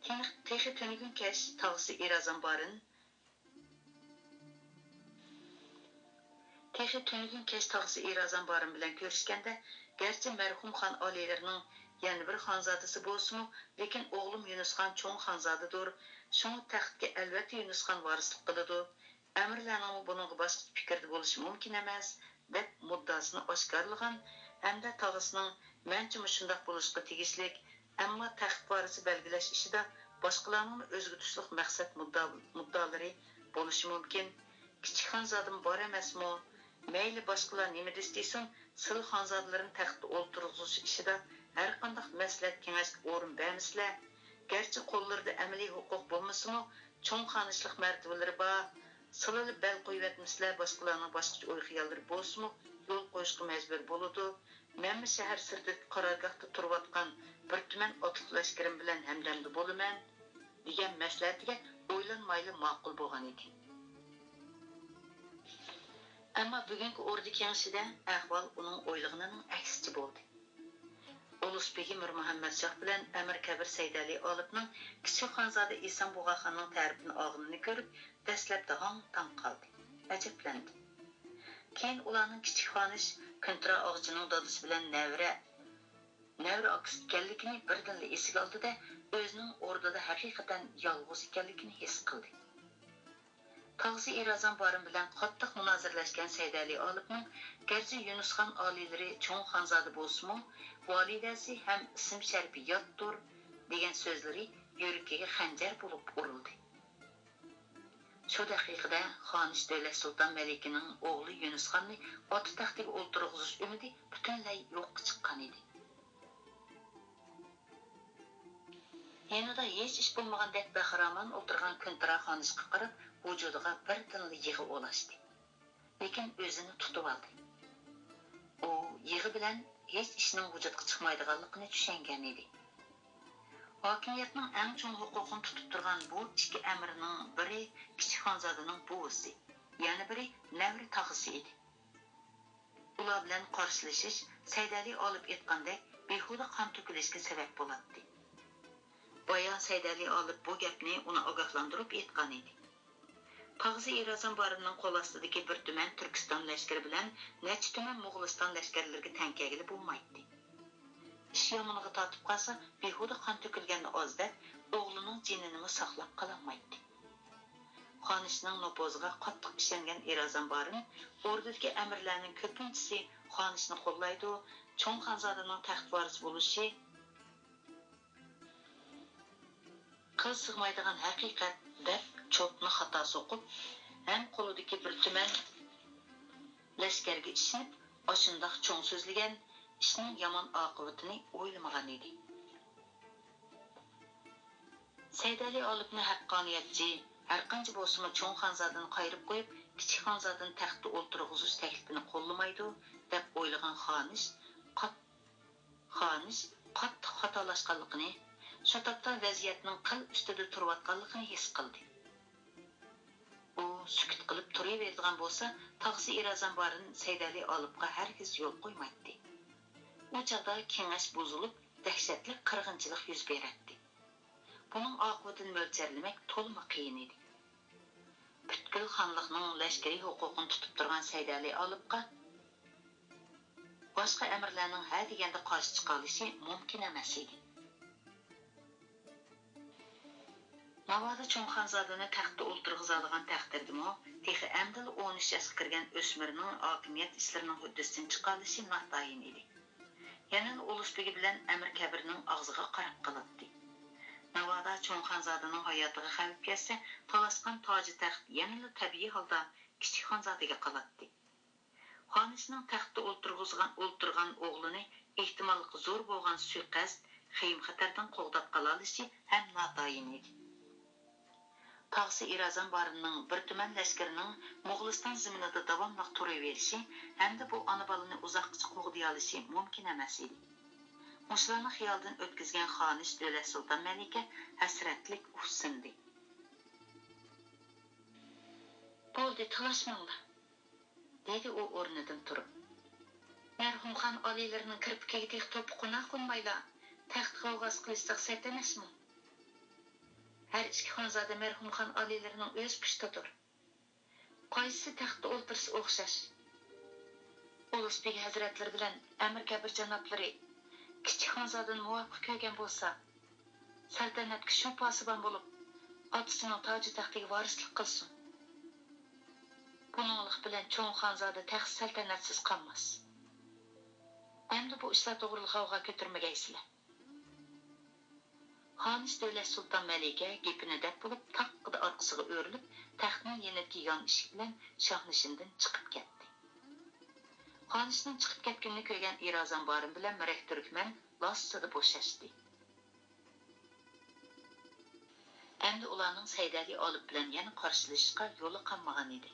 تېنىق-، تېخى تۈنۈگۈن كەچ تاغىسى ئىرازان بارىن، تېخى تۈنۈگۈن كەچ تاغىسى ئىرازان بارىن بىلەن كۆرۈشكەندە، گەرچە مەرھۇم خان ئالىيلىرىنىڭ يەنە بىر خانزادىسى بولسىمۇ، لېكىن ئوغلۇم يۇنۇسخان چوڭ خانزادىدۇر، شۇڭا تەختكە ئەلۋەتتە يۇنۇسخان ۋارىسلىق قىلىدۇ. ئەمىرلەرنىڭمۇ بۇنىڭغا باشقىچە پىكىردە بولۇشى مۇمكىن ئەمەس، دەپ مۇددىئاسىنى ئاشكارىلىغان ھەمدە تاغىسىنىڭ مەنچە مۇشۇنداق بولۇشقا تېگىشلىك، ئەمما تەخت ۋارىسى بەلگىلەش ئىشىدا باشقىلارنىڭمۇ ئۆزگىرىشلىق مەقسەت مۇددا-، مۇددىئالىرى بولۇشى مۇمكىن. كىچىك خانزادىمۇ بار ئەمەسمۇ؟ مەيلى باشقىلار نېمە دېسە دېسۇن، سىلى خانزادىلىرىنى تەختتە ئولتۇرغۇزۇش ئىشىدا ھەرقانداق مەسلىھەت كېڭەشكە ئورۇن بەرمىسىلە. گەرچە قوللىرىدا ئەمەلىي ھوقۇق بولمىسىمۇ، چوڭ خانىشلىق مەرتىۋىلىرى بار. سىلىلا بەل قويۇۋەتمىسىلە، باشقىلارنىڭ باشقىچە ئوي-خىياللىرى بولسىمۇ، يول قويۇشقا مەجبۇر بولىدۇ. مەنمۇ شەھەر سىرتىدىكى قارارگاھتا تۇرۇۋاتقان بىر تۈمەن ئاتلىق لەشكىرىم بىلەن ھەمدەمدە بولىمەن، دېگەن مەسلىھەتىگە ئويلانمايلا ماقۇل بولغان ئىدى. ئەمما بۈگۈنكى ئوردا كېڭىشىدە ئەھۋال ئۇنىڭ ئويلىغىنىنىڭ ئەكسىچە بولدى. ئۇلۇس بېگى مىر مۇھەممەد شاھ بىلەن ئەمىر كەبىر سەيدەلى ئالىپنىڭ كىچىك خانزادە ئېسەن بۇغا خاننىڭ تەرىپىنى ئالغىنىنى كۆرۈپ، دەسلەپتە ھاڭ-تاڭ قالدى، ئەجەبلەندى. كېيىن ئۇلارنىڭ كىچىك خانىش كۈنتۇرا ئاغىچىنىڭ دادىسى بىلەن نەۋرە، نەۋرە ئاكىسى ئىكەنلىكىنى بىردىنلا ئېسىگە ئالدى-دە، ئۆزىنىڭ ئوردىدا ھەقىقەتەن يالغۇز ئىكەنلىكىنى ھېس قىلدى. تاغىسى ئىرازان بارىن بىلەن قاتتىق مۇنازىرىلەشكەن سەيدەلى ئالىپنىڭ، گەرچە يۇنۇسخان ئالىيلىرى چوڭ خانزادە بولسىمۇ، ۋالىدەسى ھەم ئىسىم شەرىپى ياتتۇر، دېگەن سۆزلىرى يۈرىكىگە خەنجەر بولۇپ ئۇرۇلدى. شۇ دەقىقىدە خانىش دۆلەت سۇلتان مەلىكىنىڭ ئوغلى يۇنۇسخاننى ئاتا تەختىگە ئولتۇرغۇزۇش ئۈمىدى پۈتۈنلەي يوققا چىققان ئىدى. يېنىدا ھېچ ئىش بولمىغاندەك بەخىرامان ئولتۇرغان كۈنتۇرا خانىشقا قاراپ ۋۇجۇدىغا بىردىنلا يىغا ئولاشتى. لېكىن ئۆزىنى تۇتۇۋالدى. ئۇ يىغا بىلەن ھېچ ئىشنىڭ ۋۇجۇدقا چىقمايدىغانلىقىنى چۈشەنگەن ئىدى. ھاكىمىيەتنىڭ ئەڭ چوڭ ھوقۇقىنى تۇتۇپ تۇرغان بۇ ئىككى ئەمىرنىڭ بىرى كىچىك خانزادىنىڭ بوۋىسى، يەنە بىرى نەۋرە تاغىسى ئىدى. ئۇلار بىلەن قارشىلىشىش، سەيدەلى ئالىپ ئېيتقاندەك، بىھۇدە قان تۆكۈلۈشكە سەۋەب بولاتتى. بايا سەيدەلى ئالىپ بۇ گەپنى ئۇنى ئاگاھلاندۇرۇپ ئېيتقانىدى. تاغىسى ئىرازان بارىننىڭ قول ئاستىدىكى بىر تۈمەن تۈركىستان لەشكىرى بىلەن نەچچە تۈمەن موغۇلىستان لەشكەرلىرىگە تەڭ كەلگىلى بولمايتتى. ئىش يامىنىغا تارتىپ قالسا، بىھۇدە قان تۆكۈلگەننى ئاز دەپ، ئوغلىنىڭ جېنىنىمۇ ساقلاپ قالالمايتتى. خانىشنىڭ نوپۇزىغا قاتتىق ئىشەنگەن ئىرازان بارىن ئوردىدىكى ئەمىرلەرنىڭ كۆپىنچىسى خانىشنى قوللايدۇ، چوڭ خانزادىنىڭ تەخت ۋارىسى بولۇشى قىل سىغمايدىغان ھەقىقەت، دەپ چوتىنى خاتا سوقۇپ، ھەم قولىدىكى بىر تۈمەن لەشكەرگە ئىشىنىپ، ئاشۇنداق چوڭ سۆزلىگەن، ئىشنىڭ يامان ئاقىۋىتىنى ئويلىمىغان ئىدى. سەيدەلى ئالىپنى ھەققانىيەتچى، ھەرقانچە بولسىمۇ چوڭ خانزادىنى قايرىپ قويۇپ، كىچىك خانزادىنى تەختتە ئولتۇرغۇزۇش تەكلىپىنى قوللىمايدۇ، دەپ ئويلىغان خانىش قات-، خانىش قاتتىق خاتالاشقانلىقىنى، شۇ تاپتا ۋەزىيەتنىڭ قىل ئۈستىدە تۇرۇۋاتقانلىقىنى ھېس قىلدى. ئۇ سۈكۈت قىلىپ تۇرۇۋېرىدىغان بولسا، تاغىسى ئىرازان بارىن سەيدەلى ئالىپقا ھەرگىز يول قويمايتتى. ئۇ چاغدا كېڭەش بۇزۇلۇپ، دەھشەتلىك قىرغىنچىلىق يۈز بېرەتتى. بۇنىڭ ئاقىۋىتىنى مۆلچەرلىمەك تولىمۇ قىيىن ئىدى. پۈتكۈل خانلىقنىڭ لەشكىرىي ھوقۇقىنى تۇتۇپ تۇرغان سەيدەلى ئالىپقا باشقا ئەمىرلەرنىڭ ھە دېگەندە قارشى چىقالىشى مۇمكىن ئەمەس ئىدى. ناۋادا چوڭ خانزادىنى تەختتە ئولتۇرغۇزالىغان تەقدىردىمۇ، تېخى ئەمدىلا ئون ئۈچ ياشقا كىرگەن ئۆسمۈرنىڭ ھاكىمىيەت ئىشلىرىنىڭ ھۆددىسىدىن چىقالىشى ناتايىن ئىدى. يەنىلا ئۇلۇس بېگى بىلەن ئەمىر كەبىرنىڭ ئاغزىغا قاراپ قالاتتى. ناۋادا چوڭ خانزادىنىڭ ھاياتىغا خەۋپ كەتسە، تالاشقان تاجى تەخت يەنىلا تەبىئىي ھالدا كىچىك خانزادىگە قالاتتى. خانىشنىڭ تەختتە ئولتۇرغۇزغان، ئولتۇرغان ئوغلىنى ئېھتىماللىقى زور بولغان سۇيىقەست، خېيىم-خەتەردىن قوغداپ قالالىشى ھەم ناتايىن ئىدى. تاغىسى ئىرازان بارىننىڭ بىر تۈمەن لەشكىرىنىڭ موغۇلىستان زېمىنىدا داۋاملىق تۇرۇۋېرىشى ھەمدە بۇ ئانا-بالىنى ئۇزاققىچە قوغدىيالىشى مۇمكىن ئەمەس ئىدى. مۇشۇلارنى خىيالىدىن ئۆتكۈزگەن خانىش دۆلەت سۇلتان مەلىكە ھەسرەتلىك ئۇھسىندى. بولدى، تالاشماڭلار. دېدى ئۇ ئورنىدىن تۇرۇپ. مەرھۇم خان ئالىيلىرىنىڭ كىرپىكىگە تېخى توپا قونا قونمايلا، تەخت غەۋغاسى قىلىشساق سەت ئەمەسمۇ؟ ھەر ئىككى خانزادە مەرھۇم خان ئالىيلىرىنىڭ ئۆز پۇشتىدۇر. قايسىسى تەختتە ئولتۇرسا ئوخشاش. ئۇلۇس بېگى ھەزرەتلىرى بىلەن ئەمىر كەبىر جانابلىرى كىچىك خانزادىنى مۇۋاپىق كۆرگەن بولسا، سەلتەنەتكە شۇ پاسىبان بولۇپ، ئاتىسىنىڭ تاجى تەختىگە ۋارىسلىق قىلسۇن. بۇنىڭلىق بىلەن چوڭ خانزادە تەخت سەلتەنەتسىز قالماس. ئەمدى بۇ ئىشلار توغرىلىق غەۋغا كۆتۈرمىگەيسىلەر. خانىش دۆلەت سۇلتان مەلىكە گېپىنى دەپ بولۇپ، تاققىدە ئارقىسىغا ئۆرۈلۈپ، تەختنىڭ يېنىدىكى يان ئىشىك بىلەن شاھنىشىندىن چىقىپ كەتتى. خانىشنىڭ چىقىپ كەتكىنىنى كۆرگەن ئىرازان بارىن بىلەن مىرەك تۈركمەن لاسسىدە بوشاشتى. ئەمدى ئۇلارنىڭ سەيدەلى ئالىپ بىلەن يەنە قارشىلىشىشقا يولى قالمىغان ئىدى.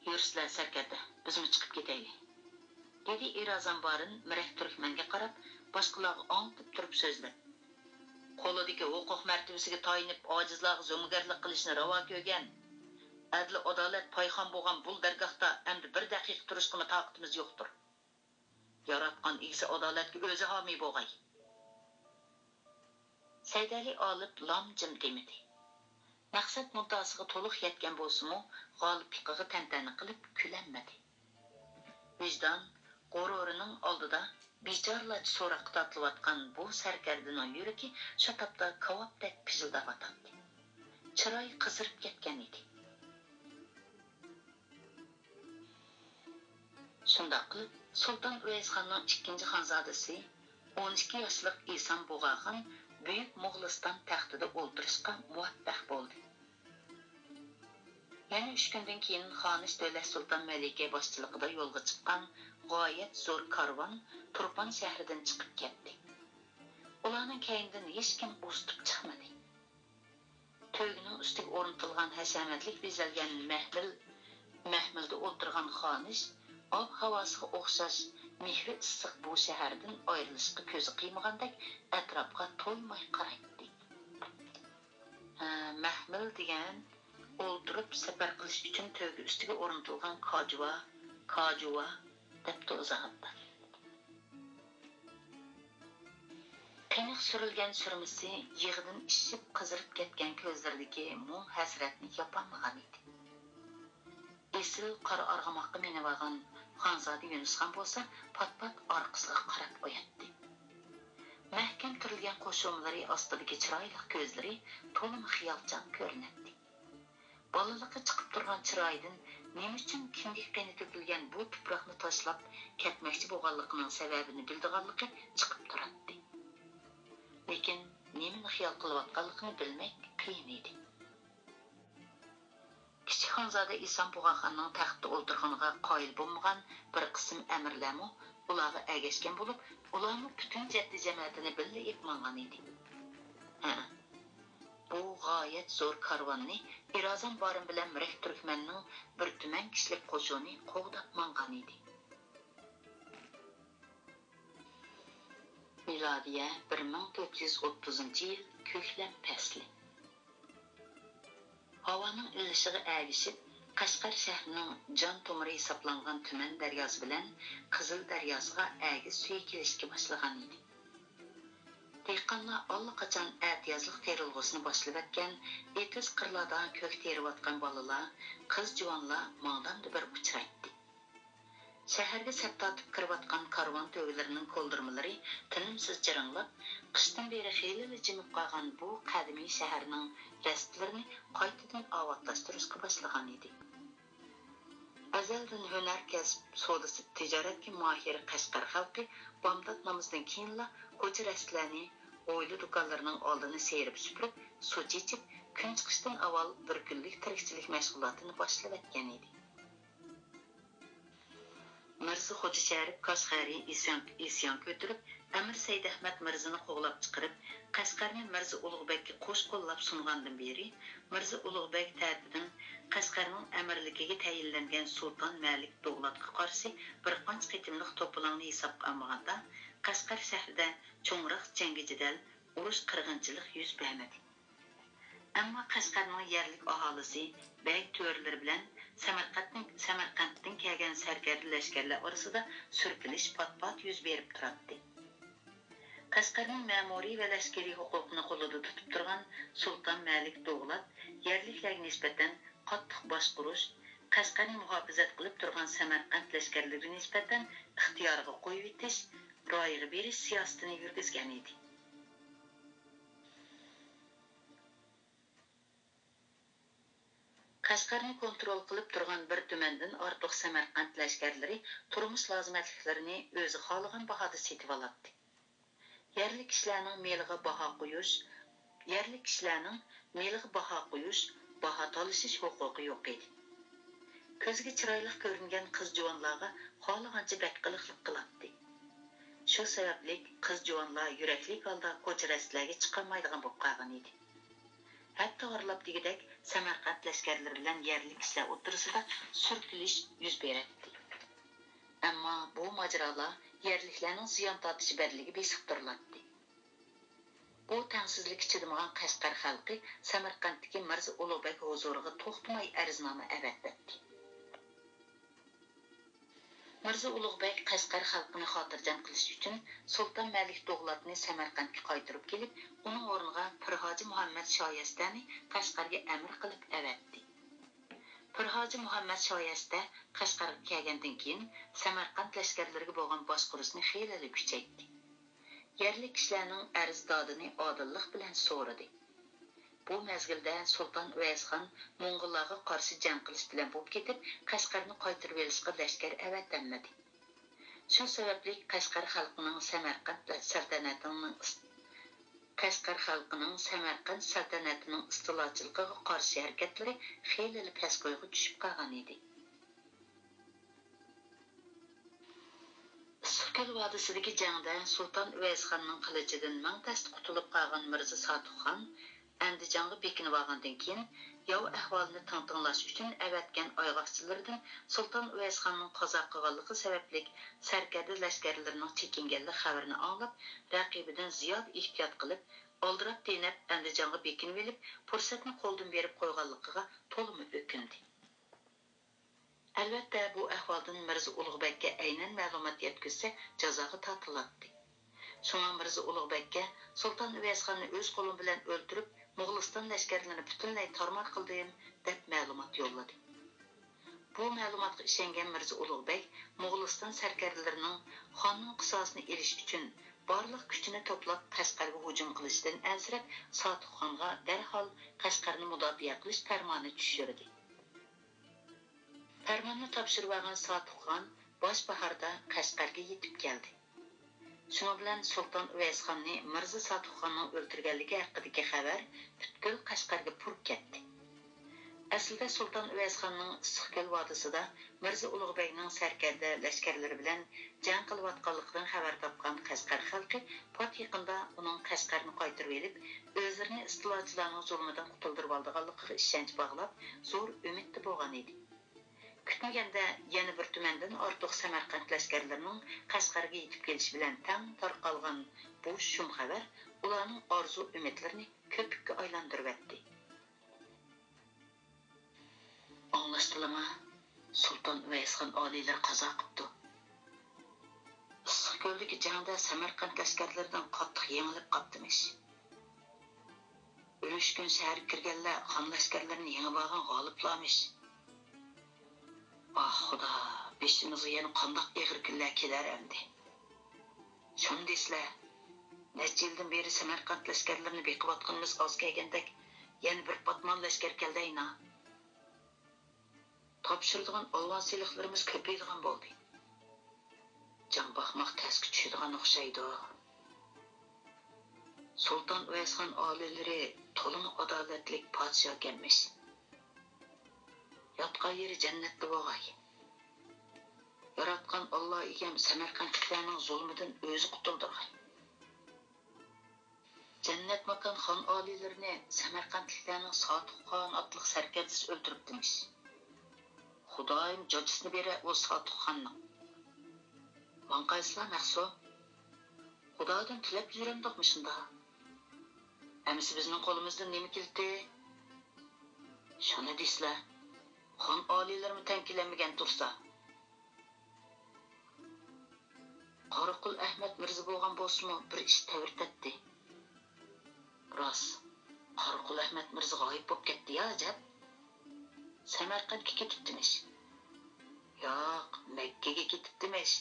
يۈرسىلە، سەركەردە، بىزمۇ چىقىپ كېتەيلى، دېدى ئىرازان بارىن مىرەك تۈركمەنگە قاراپ، باشقىلارغا ئاڭلىتىپ تۇرۇپ سۆزلەپ. قولىدىكى ھوقۇق مەرتىۋىسىگە تايىنىپ، ئاجىزلارغا زومىگەرلىك قىلىشنى راۋا كۆرگەن، ئەدىل-ئادالەت پايخان بولغان بۇ دەرگاھتا ئەمدى بىر دەقىقە تۇرۇشقىمۇ تاقىتىمىز يوقتۇر. ياراتقان ئىگىسى ئادالەتكە ئۆزى ھامىي بولغاي. سەيدەلى ئالىپ لام جىم دېمىدى. مەقسەت مۇددىئاسىغا تولۇق يەتكەن بولسىمۇ، غالىپلىقىغا تەنتەنە قىلىپ كۈلەلمىدى. ۋىجدان غۇرۇرىنىڭ ئالدىدا بىچارىلارچە سوراققا تارتىلىۋاتقان بۇ سەركەردىنىڭ يۈرىكى شۇ تاپتا كاۋاپتەك پىژىلداۋاتاتتى. چىرايى قىزىرىپ كەتكەن ئىدى. شۇنداق قىلىپ، سۇلتان ئۇۋەيسخاننىڭ ئىككىنچى خانزادىسى، ئون ئىككى ياشلىق ئىسان بۇغاخان بۈيۈك موغۇلىستان تەختىدە ئولتۇرۇشقا مۇۋەپپەق بولدى. يەنە ئۈچ كۈندىن كېيىن خانىش دۆلەت سۇلتان مەلىكە باشچىلىقىدا يولغا چىققان غايەت زور كارۋان تۇرپان شەھىرىدىن چىقىپ كەتتى. ئۇلارنىڭ كەينىدىن ھېچكىم ئۇزىتىپ چىقمىدى. تۆگىنىڭ ئۈستىگە ئورنىتىلغان ھەشەمەتلىك بېزەلگەن مەھمىل، مەھمىلدە ئولتۇرغان خانىش ئاب-ھاۋاسىغا ئوخشاش مېھرى ئىسسىق بۇ شەھەردىن ئايرىلىشقا كۆزى قىيمىغاندەك ئەتراپقا تويماي قارايتتى. ھە، مەھمىل دېگەن ئولتۇرۇپ سەپەر قىلىش ئۈچۈن تۆگە ئۈستىگە ئورنىتىلغان كاجۇۋا، كاجۇۋا دەپتۇ ئىزاھاتتا. قېنىق سۈرۈلگەن سۈرمىسى يىغىدىن ئىششىپ قىزىرىپ كەتكەن كۆزلىرىدىكى مۇڭ-ھەسرەتنى ياپالمىغان ئىدى. ئېسىل قارا ئارغىماققا مىنىۋالغان خانزادە يۈنۈسخان بولسا پات-پات ئارقىسىغا قاراپ قوياتتى. مەھكەم تۈرۈلگەن قوشۇمىلىرى ئاستىدىكى چىرايلىق كۆزلىرى تولىمۇ خىيالچان كۆرۈنەتتى. بالىلىقى چىقىپ تۇرغان چىرايىدىن نېمە ئۈچۈن كىندىك قېنى تۆكۈلگەن بۇ تۇپراقنى تاشلاپ كەتمەكچى بولغانلىقىنىڭ سەۋەبىنى بىلىدىغانلىقى چىقىپ تۇراتتى. لېكىن نېمىنى خىيال قىلىۋاتقانلىقىنى بىلمەك قىيىن ئىدى. كىچىك خانزادە ئىسان بۇغاخاننىڭ تەختتە ئولتۇرغىنىغا قايىل بولمىغان بىر قىسىم ئەمىرلەرمۇ ئۇلارغا ئەگەشكەن بولۇپ، ئۇلارمۇ پۈتۈن جەددىي جەمەتىنى بىللە ئېلىپ ماڭغان ئىدى. ھە، بۇ غايەت زور كارۋاننى ئىرازان بارىن بىلەن رەك تۈركمەننىڭ بىر تۈمەن كىشىلىك قوشۇنى قوغداپ ماڭغان ئىدى. مىلادىيە بىر مىڭ تۆت يۈز ئوتتۇزىنچى يىل كۆكلەم پەسلى. ھاۋانىڭ ئىللىشىغا ئەگىشىپ، قەشقەر شەھىرىنىڭ جان تومۇرى ھېسابلانغان تۈمەن دەرياسى بىلەن قىزىل دەرياسىغا ئەگىز سۈيى كېلىشكە باشلىغان ئىدى. دېھقانلار ئاللىقاچان ئەتىيازلىق تېرىلغۇسىنى باشلىۋەتكەن، ئېتىز-قىرلاردا كۆك تېرىۋاتقان بالىلار، قىز-جۇۋانلار ماڭدامدا بىر ئۇچرايتتى. شەھەرگە سەپ تارتىپ كىرىۋاتقان كارۋان تۆگىلىرىنىڭ كولدۇرمىلىرى تىنىمسىز جىرىڭلاپ، قىشتىن بېرى خېلىلا جىمىپ قالغان بۇ قەدىمىي شەھەرنىڭ رەستىلىرىنى قايتىدىن ئاۋاتلاشتۇرۇشقا باشلىغان ئىدى. ئەزەلدىن ھۈنەر كەسىپ سودىسى، تىجارەتكە ماھىر قەشقەر خەلقى بامدات نامىزىدىن كېيىنلا كوچا رەستىلەرنى، ھويلا دۇكانلىرىنىڭ ئالدىنى سىيرىپ سۈپۈرۈپ، سۇ چېچىپ، كۈن چىقىشتىن ئاۋۋال بىر كۈنلۈك تىرىكچىلىك مەشغۇلاتىنى باشلىۋەتكەن ئىدى. مىرزا خوجا شەرىپ كاشغەرى ئىسيان، ئىسيان كۆتۈرۈپ، ئەمىر سەيدەھمەت مىرزىنى قوغلاپ چىقىرىپ، قەشقەرنى مىرزا ئۇلۇغبەگكە قوش قوللاپ سۇنغاندىن بېرى، مىرزا ئۇلۇغبەگ تەرىپىدىن قەشقەرنىڭ ئەمىرلىكىگە تەيىنلەنگەن سۇلتان مەلىك دوغلاتقا قارشى بىر قانچە قېتىملىق توپىلاڭنى ھېسابقا ئالمىغاندا، قەشقەر شەھىرىدە چوڭراق جەڭگى-جېدەل، ئۇرۇش-قىرغىنچىلىق يۈز بەرمىدى. ئەمما قەشقەرنىڭ يەرلىك ئاھالىسى، بەگ تۆرىلىرى بىلەن سەمەرقەنتتىن، سەمەرقەنتتىن كەلگەن سەركەردە لەشكەرلەر ئارىسىدا سۈركىلىش پات-پات يۈز بېرىپ تۇراتتى. قەشقەرنىڭ مەمۇرىي ۋە لەشكىرىي ھوقۇقىنى قولىدا تۇتۇپ تۇرغان سۇلتان مەلىك دوغلات يەرلىكلەرگە نىسبەتەن قاتتىق باشقۇرۇش، قەشقەرنى مۇھاپىزەت قىلىپ تۇرغان سەمەرقەنت لەشكەرلىرىگە نىسبەتەن ئىختىيارغا قويۇۋېتىش، رايىغا بېرىش سىياسىتىنى يۈرگۈزگەن ئىدى. قەشقەرنى كونترول قىلىپ تۇرغان بىر تۈمەندىن ئارتۇق سەمەرقەنت لەشكەرلىرى تۇرمۇش لازىمەتلىكلىرىنى ئۆزى خالىغان باھادا سېتىۋالاتتى. يەرلىك كىشىلەرنىڭ مېلىغا باھا قويۇش، يەرلىك كىشىلەرنىڭ مېلىغا باھا قويۇش، باھا تالىشىش ھوقۇقى يوق ئىدى. كۆزگە چىرايلىق كۆرۈنگەن قىز-جۇۋانلارغا خالىغانچە بەتقىلىقلىق قىلاتتى. شۇ سەۋەبلىك قىز-جۇۋانلار يۈرەكلىك ھالدا كوچا-رەستىلەرگە چىقالمايدىغان بولۇپ قالغان ئىدى. ھەتتا ئارىلاپ دېگۈدەك سەمەرقەنت لەشكەرلىرى بىلەن يەرلىك كىشىلەر ئوتتۇرىسىدا سۈركىلىش يۈز بېرەتتى. ئەمما بۇ ماجىرالار يەرلىكلەرنىڭ زىيان تارتىشى بەدىلىگە بېسىقتۇرۇلاتتى. بۇ تەڭسىزلىككە چىدىمىغان قەشقەر خەلقى سەمەرقەنتتىكى مىرزا ئۇلۇغ بەگ ھۇزۇرىغا توختىماي ئەرزنامە ئەۋەتەتتى. مىرزا ئۇلۇغ بەگ قەشقەر خەلقىنى خاتىرجەم قىلىش ئۈچۈن سۇلتان مەلىك دوغلاتنى سەمەرقەنتكە قايتۇرۇپ كېلىپ، ئۇنىڭ ئورنىغا پىرھاجى مۇھەممەد شايەستەنى قەشقەرگە ئەمىر قىلىپ ئەۋەتتى. پىرھاجى مۇھەممەد شايەستە قەشقەرگە كەلگەندىن كېيىن، سەمەرقەنت لەشكەرلىرىگە بولغان باشقۇرۇشنى خېلىلا كۈچەيتتى. يەرلىك كىشىلەرنىڭ ئەرز-دادىنى ئادىللىق بىلەن سورىدى. بۇ مەزگىلدە سۇلتان ئۇۋەيسخان موڭغۇللارغا قارشى جەڭ قىلىش بىلەن بولۇپ كېتىپ، قەشقەرنى قايتۇرۇۋېلىشقا لەشكەر ئەۋەتەلمىدى. شۇ سەۋەبلىك قەشقەر خەلقىنىڭ سەمەرقەنت سەلتەنىتىنىڭ ئىس-، قەشقەر خەلقىنىڭ سەمەرقەنت سەلتەنىتىنىڭ ئىستىلاچىلىقىغا قارشى ھەرىكەتلىرى خېلىلا پەسكويغا چۈشۈپ قالغان ئىدى. ئىسسىقكۆل ۋادىسىدىكى جەڭدە سۇلتان ئۇۋەيسخاننىڭ قىلىچىدىن مىڭ تەستە قۇتۇلۇپ قالغان مىرزا ساتۇخخان ئەندىجانغا بېكىنىۋالغاندىن كېيىن، ياۋ ئەھۋالىنى تىڭتىڭلاش ئۈچۈن ئەۋەتكەن ئايغاقچىلىرىدىن سۇلتان ئۇۋەيسخاننىڭ قازا قىلغانلىقى سەۋەبلىك سەركەردە لەشكەرلىرىنىڭ چېكىنگەنلىك خەۋىرىنى ئاڭلاپ، رەقىبىدىن زىيادە ئېھتىيات قىلىپ، ئالدىراپ تېنەپ ئەندىجانغا بېكىنىۋېلىپ، پۇرسەتنى قولدىن بېرىپ قويغانلىقىغا تولىمۇ ئۆكۈندى. ئەلۋەتتە، بۇ ئەھۋالدىن مىرزا ئۇلۇغ بەگكە ئەينەن مەلۇمات يەتكۈزسە، جازاغا تارتىلاتتى. شۇڭا مىرزا ئۇلۇغ بەگكە سۇلتان ئۇۋەيسخاننى ئۆز قولۇم بىلەن ئۆلتۈرۈپ، موغۇلىستان لەشكەرلىرىنى پۈتۈنلەي تارمار قىلدىم، دەپ مەلۇمات يوللىدى. بۇ مەلۇماتقا ئىشەنگەن مىرزا ئۇلۇغ بەگ موغۇلىستان سەركەردىلىرىنىڭ خاننىڭ قىساسىنى ئېلىش ئۈچۈن بارلىق كۈچىنى توپلاپ، قەشقەرگە ھۇجۇم قىلىشىدىن ئەنسىرەپ، ساتۇخخانغا دەرھال قەشقەرنى مۇداپىئە قىلىش پەرمانى چۈشۈردى. پەرماننى تاپشۇرۇۋالغان ساتۇخخان باش باھاردا قەشقەرگە يېتىپ كەلدى. شۇنىڭ بىلەن سۇلتان ئۇۋەيسخاننى مىرزا ساتۇخخاننىڭ ئۆلتۈرگەنلىكى ھەققىدىكى خەۋەر پۈتكۈل قەشقەرگە پۇرىپ كەتتى. ئەسلىدە سۇلتان ئۇۋەيسخاننىڭ ئىسسىقكۆل ۋادىسىدا مىرزا ئۇلۇغ بەگنىڭ سەركەردە لەشكەرلىرى بىلەن جەڭ قىلىۋاتقانلىقىدىن خەۋەر تاپقان قەشقەر خەلقى پات يېقىندا ئۇنىڭ قەشقەرنى قايتۇرۇۋېلىپ، ئۆزلىرىنى ئىستىلاچىلارنىڭ زۇلمىدىن قۇتۇلدۇرۇۋالىدىغانلىقىغا ئىشەنچ باغلاپ، زور ئۈمىدتە بولغان ئىدى. كۈتمىگەندە يەنە بىر تۈمەندىن ئارتۇق سەمەرقەنت لەشكەرلىرىنىڭ قەشقەرگە يېتىپ كېلىشى بىلەن تەڭ تارقالغان بۇ شۇم خەۋەر ئۇلارنىڭ ئارزۇ-ئۈمىدلىرىنى كۆپۈككە ئايلاندۇرۇۋەتتى. ئاڭلاشتىلىما، سۇلتان ئۇۋەيسخان ئالىيلىرى قازا قىپتۇ. ئىسسىقكۆلدىكى جەڭدە سەمەرقەنت لەشكەرلىرىدىن قاتتىق يېڭىلىپ قاپتىمىش. ئۈلۈشكۈن شەھەرگە كىرگەنلەر خان لەشكەرلىرىنى يېڭىۋالغان غالىپلارمىش. ئاھ، خۇدا، بېشىمىزغا يەنە قانداق ئېغىر كۈنلەر كېلەر ئەمدى؟ شۇنى دېسىلە، نەچچە يىلدىن بېرى سەمەرقەنت لەشكەرلىرىنى بېقىۋاتقىنىمىز ئاز كەلگەندەك، يەنە بىر پاتمان لەشكەر كەلدى ئەينا. تاپشۇرىدىغان ئالۋان سېلىقلىرىمىز كۆپىيىدىغان بولدى. جان باقماق تەسكە چۈشىدىغان ئوخشايدۇ. سۇلتان ئۇۋەيسخان ئالىيلىرى تولىمۇ ئادالەتلىك پادىشاھكەنمىش. ياتقان يېرى جەننەتتە بولغاي. ياراتقان ئاللا ئىگەم سەمەرقەنتلىكلەرنىڭ زۇلمىدىن ئۆزى قۇتۇلدۇرغاي. جەننەت ماكان خان ئالىيلىرىنى سەمەرقەنتلىكلەرنىڭ ساتۇخخان ئاتلىق سەركەردىسى ئۆلتۈرۈپتىمىش. خۇدايىم جاجىسىنى بېرە ئۇ ساتۇخخاننىڭ. ماڭقايسىلا مەخسۇ. خۇدادىن تىلەپ يۈرەمدۇق مۇشۇندا. ئەمىسە بىزنىڭ قولىمىزدىن نېمە كېلىتى؟ شۇنى دېسىلە، خان ئالىيلىرىمۇ تەڭ كېلەلمىگەن تۇرسا. قاراقۇل ئەھمەت مىرزا بولغان بولسىمۇ بىر ئىش تەۋرىتەتتى. راست، قاراقۇل ئەھمەت مىرزا غايىب بولۇپ كەتتى يا ئەجەب. سەمەرقەنتكە كېتىپتىمىش. ياق، مەككىگە كېتىپتىمىش.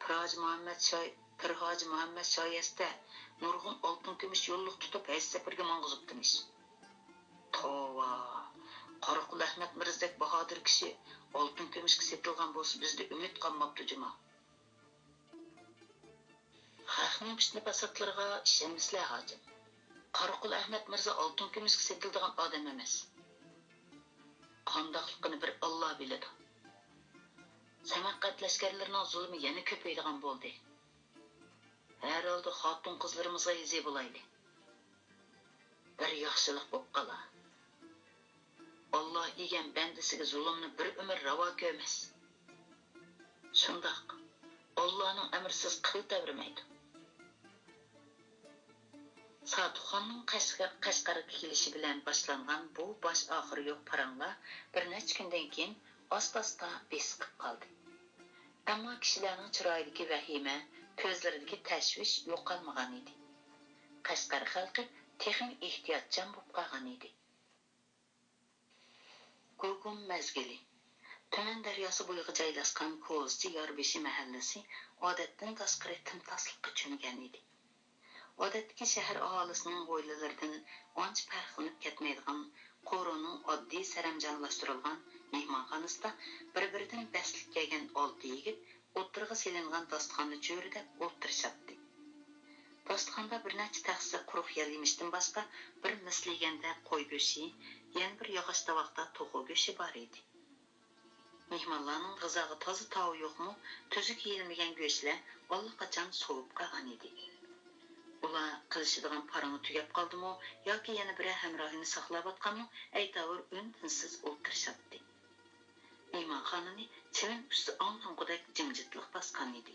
پىرھاجى مۇھەممەد شاي-، پىرھاجى مۇھەممەد شايەستە نۇرغۇن ئالتۇن كۈمۈش يوللۇق تۇتۇپ ھەج سەپىرىگە ماڭغۇزۇپتىمىش. توۋا، قاراقۇل ئەخمەت مىرزىدەك باھادىر كىشى ئالتۇن كۈمۈشكە سېتىلغان بولسا، بىزدە ئۈمىد قالماپتۇ جۇما. خەقنىڭ پىتنە-پاساتلىرىغا ئىشەنمىسىلەر ھاجىم. قاراقۇل ئەخمەت مىرزا ئالتۇن كۈمۈشكە سېتىلىدىغان ئادەم ئەمەس. قانداقلىقىنى بىر ئاللا بىلىدۇ. سەمەرقەنت لەشكەرلىرىنىڭ زۇلۇمى يەنە كۆپىيىدىغان بولدى. ھەر ھالدا خاتۇن-قىزلىرىمىزغا ھېزى بولايلى. بىر ياخشىلىق بولۇپ قالا. ئاللا ئىگەم بەندىسىگە زۇلۇمنى بىر ئۆمۈر راۋا كۆرمەس. شۇنداق، ئاللانىڭ ئەمرىسىز قىل تەۋرىمەيدۇ. ساتۇخاننىڭ قەشقەر-، قەشقەرگە كېلىشى بىلەن باشلانغان بۇ باش-ئاخىرى يوق پاراڭلار بىر نەچچە كۈندىن كېيىن ئاستا-ئاستا بېسىقىپ قالدى. ئەمما كىشىلەرنىڭ چىرايىدىكى ۋەھىمە، كۆزلىرىدىكى تەشۋىش يوقالمىغانىدى. قەشقەر خەلقى تېخىمۇ ئېھتىياتچان بولۇپ قالغانىدى. گۇگۇم مەزگىلى. تۈمەن دەرياسى بويىغا جايلاشقان كوزىچى ياربېشى مەھەللىسى ئادەتتىن تاشقىرى تىمتاسلىققا چۆمگەن ئىدى. ئادەتتىكى شەھەر ئاھالىسىنىڭ ھويلىلىرىدىن ئانچە پەرقلىنىپ كەتمەيدىغان قورۇنىڭ ئاددىي سەرەمجانلاشتۇرۇلغان مېھمانخانىسىدا بىر-بىرىدىن بەستلىك كەلگەن ئالتە يىگىت ئوتتۇرىغا سېلىنغان داستىخاننى چۆرىدەپ ئولتۇرۇشاتتى. داستىخاندا بىر نەچچە تەخسە قۇرۇق يەل يېمىشتىن باشقا، بىر مىس لېگەندە قوي گۆشى، يەنە بىر ياغاچ تاۋاقتا توخۇ گۆشى بار ئىدى. مېھمانلارنىڭ غىزاغا تازا تاۋى يوقمۇ، تۈزۈك يېيىلمىگەن گۆشلەر ئاللىقاچان سوۋۇپ قالغان ئىدى. ئۇلار قىلىشىدىغان پارىڭى تۈگەپ قالدىمۇ ياكى يەنە بىرەر ھەمراھىنى ساقلاۋاتقانمۇ، ئەيتاۋۇر ئۈن-تىنسىز ئولتۇرۇشاتتى. مېھمانخانىنى چىۋىن ئۇچسا ئاڭلانغۇدەك جىمجىتلىق باسقان ئىدى.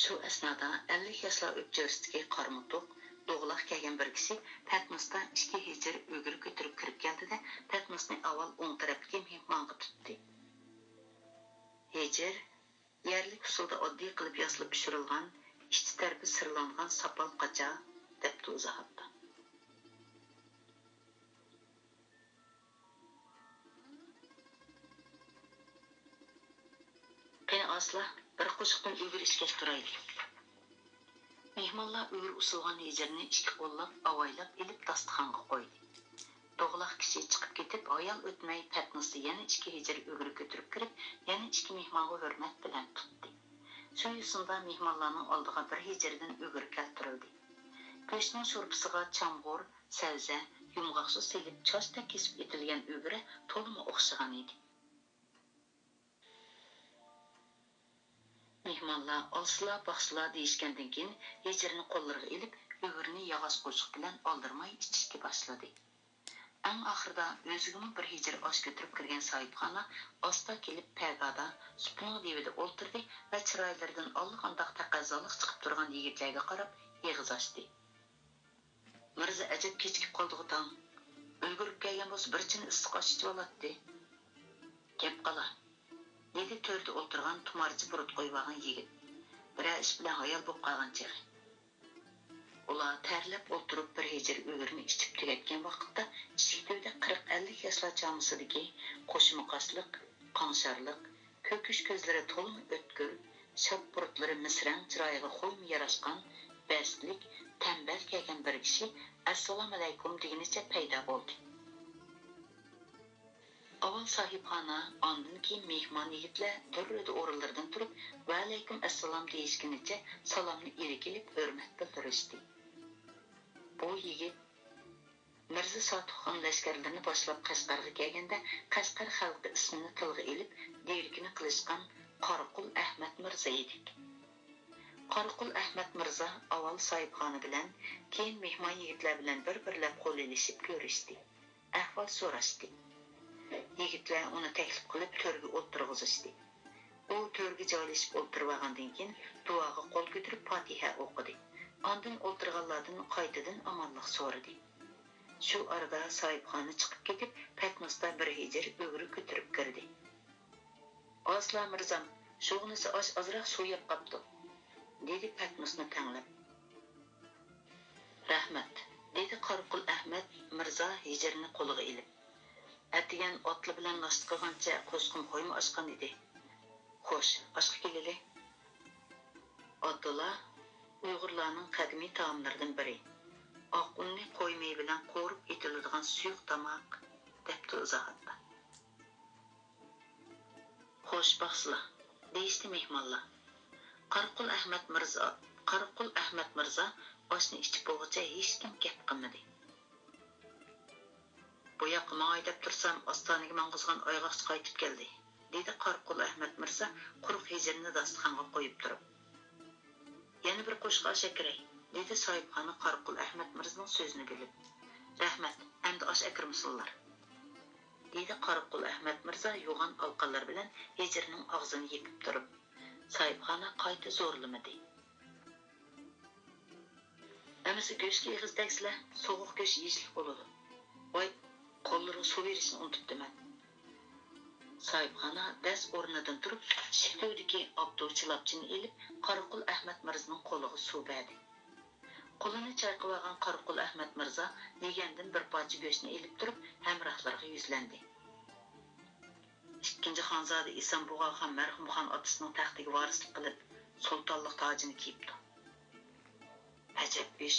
شۇ ئەسنادا ئەللىك ياشلار ئۆپچىسىدىكى قارىمۇتۇق، دوغىلاق كەلگەن بىر كىشى پەتنۇستا ئىككى ھېجىر ئۆگرە كۆتۈرۈپ كىرىپ كەلدى-دە، پەتنۇسنى ئاۋۋال ئوڭ تەرەپتىكى مېھمانغا تۇتتى. ھېجىر، يەرلىك ئۇسۇلدا ئاددىي قىلىپ ياسىلىپ پىشۇرۇلغان، ئىچ تەرىپى سىرلانغان ساپال قاچا، دەپتۇ ئىزاھاتتا. قېنى ئاسلا، بىر قوشۇقتىن ئۆگرە ئىچكەچ تۇرايلى. مېھمانلار ئۆگرە ئۇسۇلغان ھېجىرنى ئىككى قوللاپ، ئاۋايلاپ ئېلىپ داستىخانغا قويدى. دوغىلاق كىشى چىقىپ كېتىپ، ھايال ئۆتمەي پەتنۇستا يەنە ئىككى ھېجىر ئۆگرە كۆتۈرۈپ كىرىپ، يەنە ئىككى مېھمانغا ھۆرمەت بىلەن تۇتتى. شۇ يوسۇندا مېھمانلارنىڭ ئالدىغا بىر ھېجىردىن ئۆگرە كەلتۈرۈلدى. گۆشنىڭ شورپىسىغا چامغۇر، سەۋزە، يۇمغاق سۇ سېلىپ چاچتەك كېسىپ ئېتىلگەن ئۆگرە تولىمۇ ئوخشىغان ئىدى. مېھمانلار «ئالسىلا، باقسىلا» دېيىشكەندىن كېيىن، ھېجىرنى قوللىرىغا ئېلىپ، ئۆگرىنى ياغاچ قوشۇق بىلەن ئالدىرىماي ئىچىشكە باشلىدى. ئەڭ ئاخىرىدا ئۆزىگىمۇ بىر ھېجىر ئاش كۆتۈرۈپ كىرگەن ساھىبخانا ئاستا كېلىپ پەگادا سۇپىنىڭ لېۋىدە ئولتۇردى ۋە چىرايلىرىدىن ئاللىقانداق تەقەززالىق چىقىپ تۇرغان يىگىتلەرگە قاراپ ئېغىز ئاچتى. مىرزا ئەجەب كېچىكىپ قالدىغۇ تاڭ. ئۈلگۈرۈپ كەلگەن بولسا بىر چىنە ئىسسىق ئاش ئىچىۋالاتتى. گەپ قالا، دېدى تۆردە ئولتۇرغان تۇمارچە بۇرۇت قويۇۋالغان يىگىت. بىرەر ئىش بىلەن ھايال بولۇپ قالغان چېغى. ئۇلار تەرلەپ ئولتۇرۇپ بىر ھېجىر ئۆگرىنى ئىچىپ تۈگەتكەن ۋاقىتتا، ئىشىك تۈۋىدە قىرىق ئەللىك ياشلار چامىسىدىكى قوشۇماقاشلىق، قاڭشارلىق، كۆكۈش كۆزلىرى تولىمۇ ئۆتكۈر، شاپ بۇرۇتلىرى مىسرەڭ چىرايىغا خويمۇ ياراشقان، بەستلىك، تەمبەل كەلگەن بىر كىشى «ئەسسالامۇئەلەيكۇم» دېگىنىچە پەيدا بولدى. ئاۋۋال ساھىبخانا، ئاندىن كېيىن مېھمان يىگىتلەر دۈررىدە ئورۇنلىرىدىن تۇرۇپ، «ۋەئەلەيكۇم ئەسسالام» دېيىشكىنىچە سالامنى ئىلىك ئېلىپ ھۆرمەت بىلدۈرۈشتى. بۇ يىگىت مىرزا ساتۇخان لەشكەرلىرىنى باشلاپ قەشقەرگە كەلگەندە، قەشقەر خەلقى ئىسمىنى تىلغا ئېلىپ، دېرىكىنى قىلىشقان قاراقۇل ئەھمەت مىرزا ئىدى. قاراقۇل ئەھمەت مىرزا ئاۋۋال ساھىبخانا بىلەن، كېيىن مېھمان يىگىتلەر بىلەن بىر-بىرلەپ قول ئېلىشىپ كۆرۈشتى. ئەھۋال سوراشتى. يىگىتلەر ئۇنى تەكلىپ قىلىپ تۆرگە ئولتۇرغۇزۇشتى. ئۇ تۆرگە جايلىشىپ ئولتۇرۇۋالغاندىن كېيىن، دۇئاغا قول كۆتۈرۈپ پاتىھە ئوقۇدى. ئاندىن ئولتۇرغانلاردىن قايتىدىن ئامانلىق سورىدى. شۇ ئارىدا ساھىبخانا چىقىپ كېتىپ، پەتنۇستا بىر ھېجىر ئۆگرە كۆتۈرۈپ كىردى. «ئاسلا مىرزام، شۇغىنىسى ئاش ئازراق سۇ يەپ قاپتۇ»، دېدى پەتنۇسنى تەڭلەپ. «رەھمەت»، دېدى قاراقۇل ئەھمەت مىرزا ھېجىرنى قولىغا ئېلىپ. «ئەتىگەن ئاتلا بىلەن ناشتا قىلغانچە قوسقۇم خويمۇ ئاچقان ئىدى. خوش، ئاشقا كېلىلى.» ئاتلا ئۇيغۇرلارنىڭ قەدىمىي تائاملىرىدىن بىرى. ئاق ئۇننى قوي مېيى بىلەن قورۇپ ئېتىلىدىغان سۇيۇق تاماق، دەپتۇ ئىزاھاتتا. خوش، باقسىلا، دېيىشتى مېھمانلار. قاراقۇل ئەخمەت مىرزا، قاراقۇل ئەخمەت مىرزا ئاشنى ئىچىپ بولغۇچە ھېچكىم گەپ قىلمىدى. بۇ ياققا ماڭاي دەپ تۇرسام، ئاستانىگە ماڭغۇزغان ئايغاقچى قايتىپ كەلدى، دېدى قاراقۇل ئەخمەت مىرزا قۇرۇق ھېجىرنى داستىخانغا قويۇپ تۇرۇپ. يەنە بىر قوشۇق ئاش ئەكىرەي، دېدى ساھىبخانا قاراقۇل ئەخمەت مىرزىنىڭ سۆزىنى بۆلۈپ. رەھمەت، ئەمدى ئاش ئەكىرمىسۇنلار، دېدى قاراقۇل ئەخمەت مىرزا يوغان ئالىقانلار بىلەن ھېجىرنىڭ ئاغزىنى يېپىپ تۇرۇپ. ساھىبخانا قايتا زورلىمىدى. ئەمىسە گۆشكە ئېغىز تەگسىلە، سوغۇق گۆش يېيىشلىك بولىدۇ. ۋاي، قوللىرىغا سۇ بېرىشنى ئۇنتۇپتىمەن. ساھىبخانا دەس ئورنىدىن تۇرۇپ، ئىشىك تۈۋىدىكى ئاپتوپ چىلاپچىنى ئېلىپ، قاراقۇل ئەخمەت مىرزىنىڭ قولىغا سۇ بەردى. قولىنى چايقىۋالغان قاراقۇل ئەخمەت مىرزا لېگەندىن بىر پارچە گۆشنى ئېلىپ تۇرۇپ، ھەمراھلىرىغا يۈزلەندى. ئىككىنچى خانزادە ئېسەن بۇغا خان مەرھۇم خان ئاتىسىنىڭ تەختىگە ۋارىسلىق قىلىپ، سۇلتانلىق تاجىنى كىيىپتۇ. ئەجەب ئىش.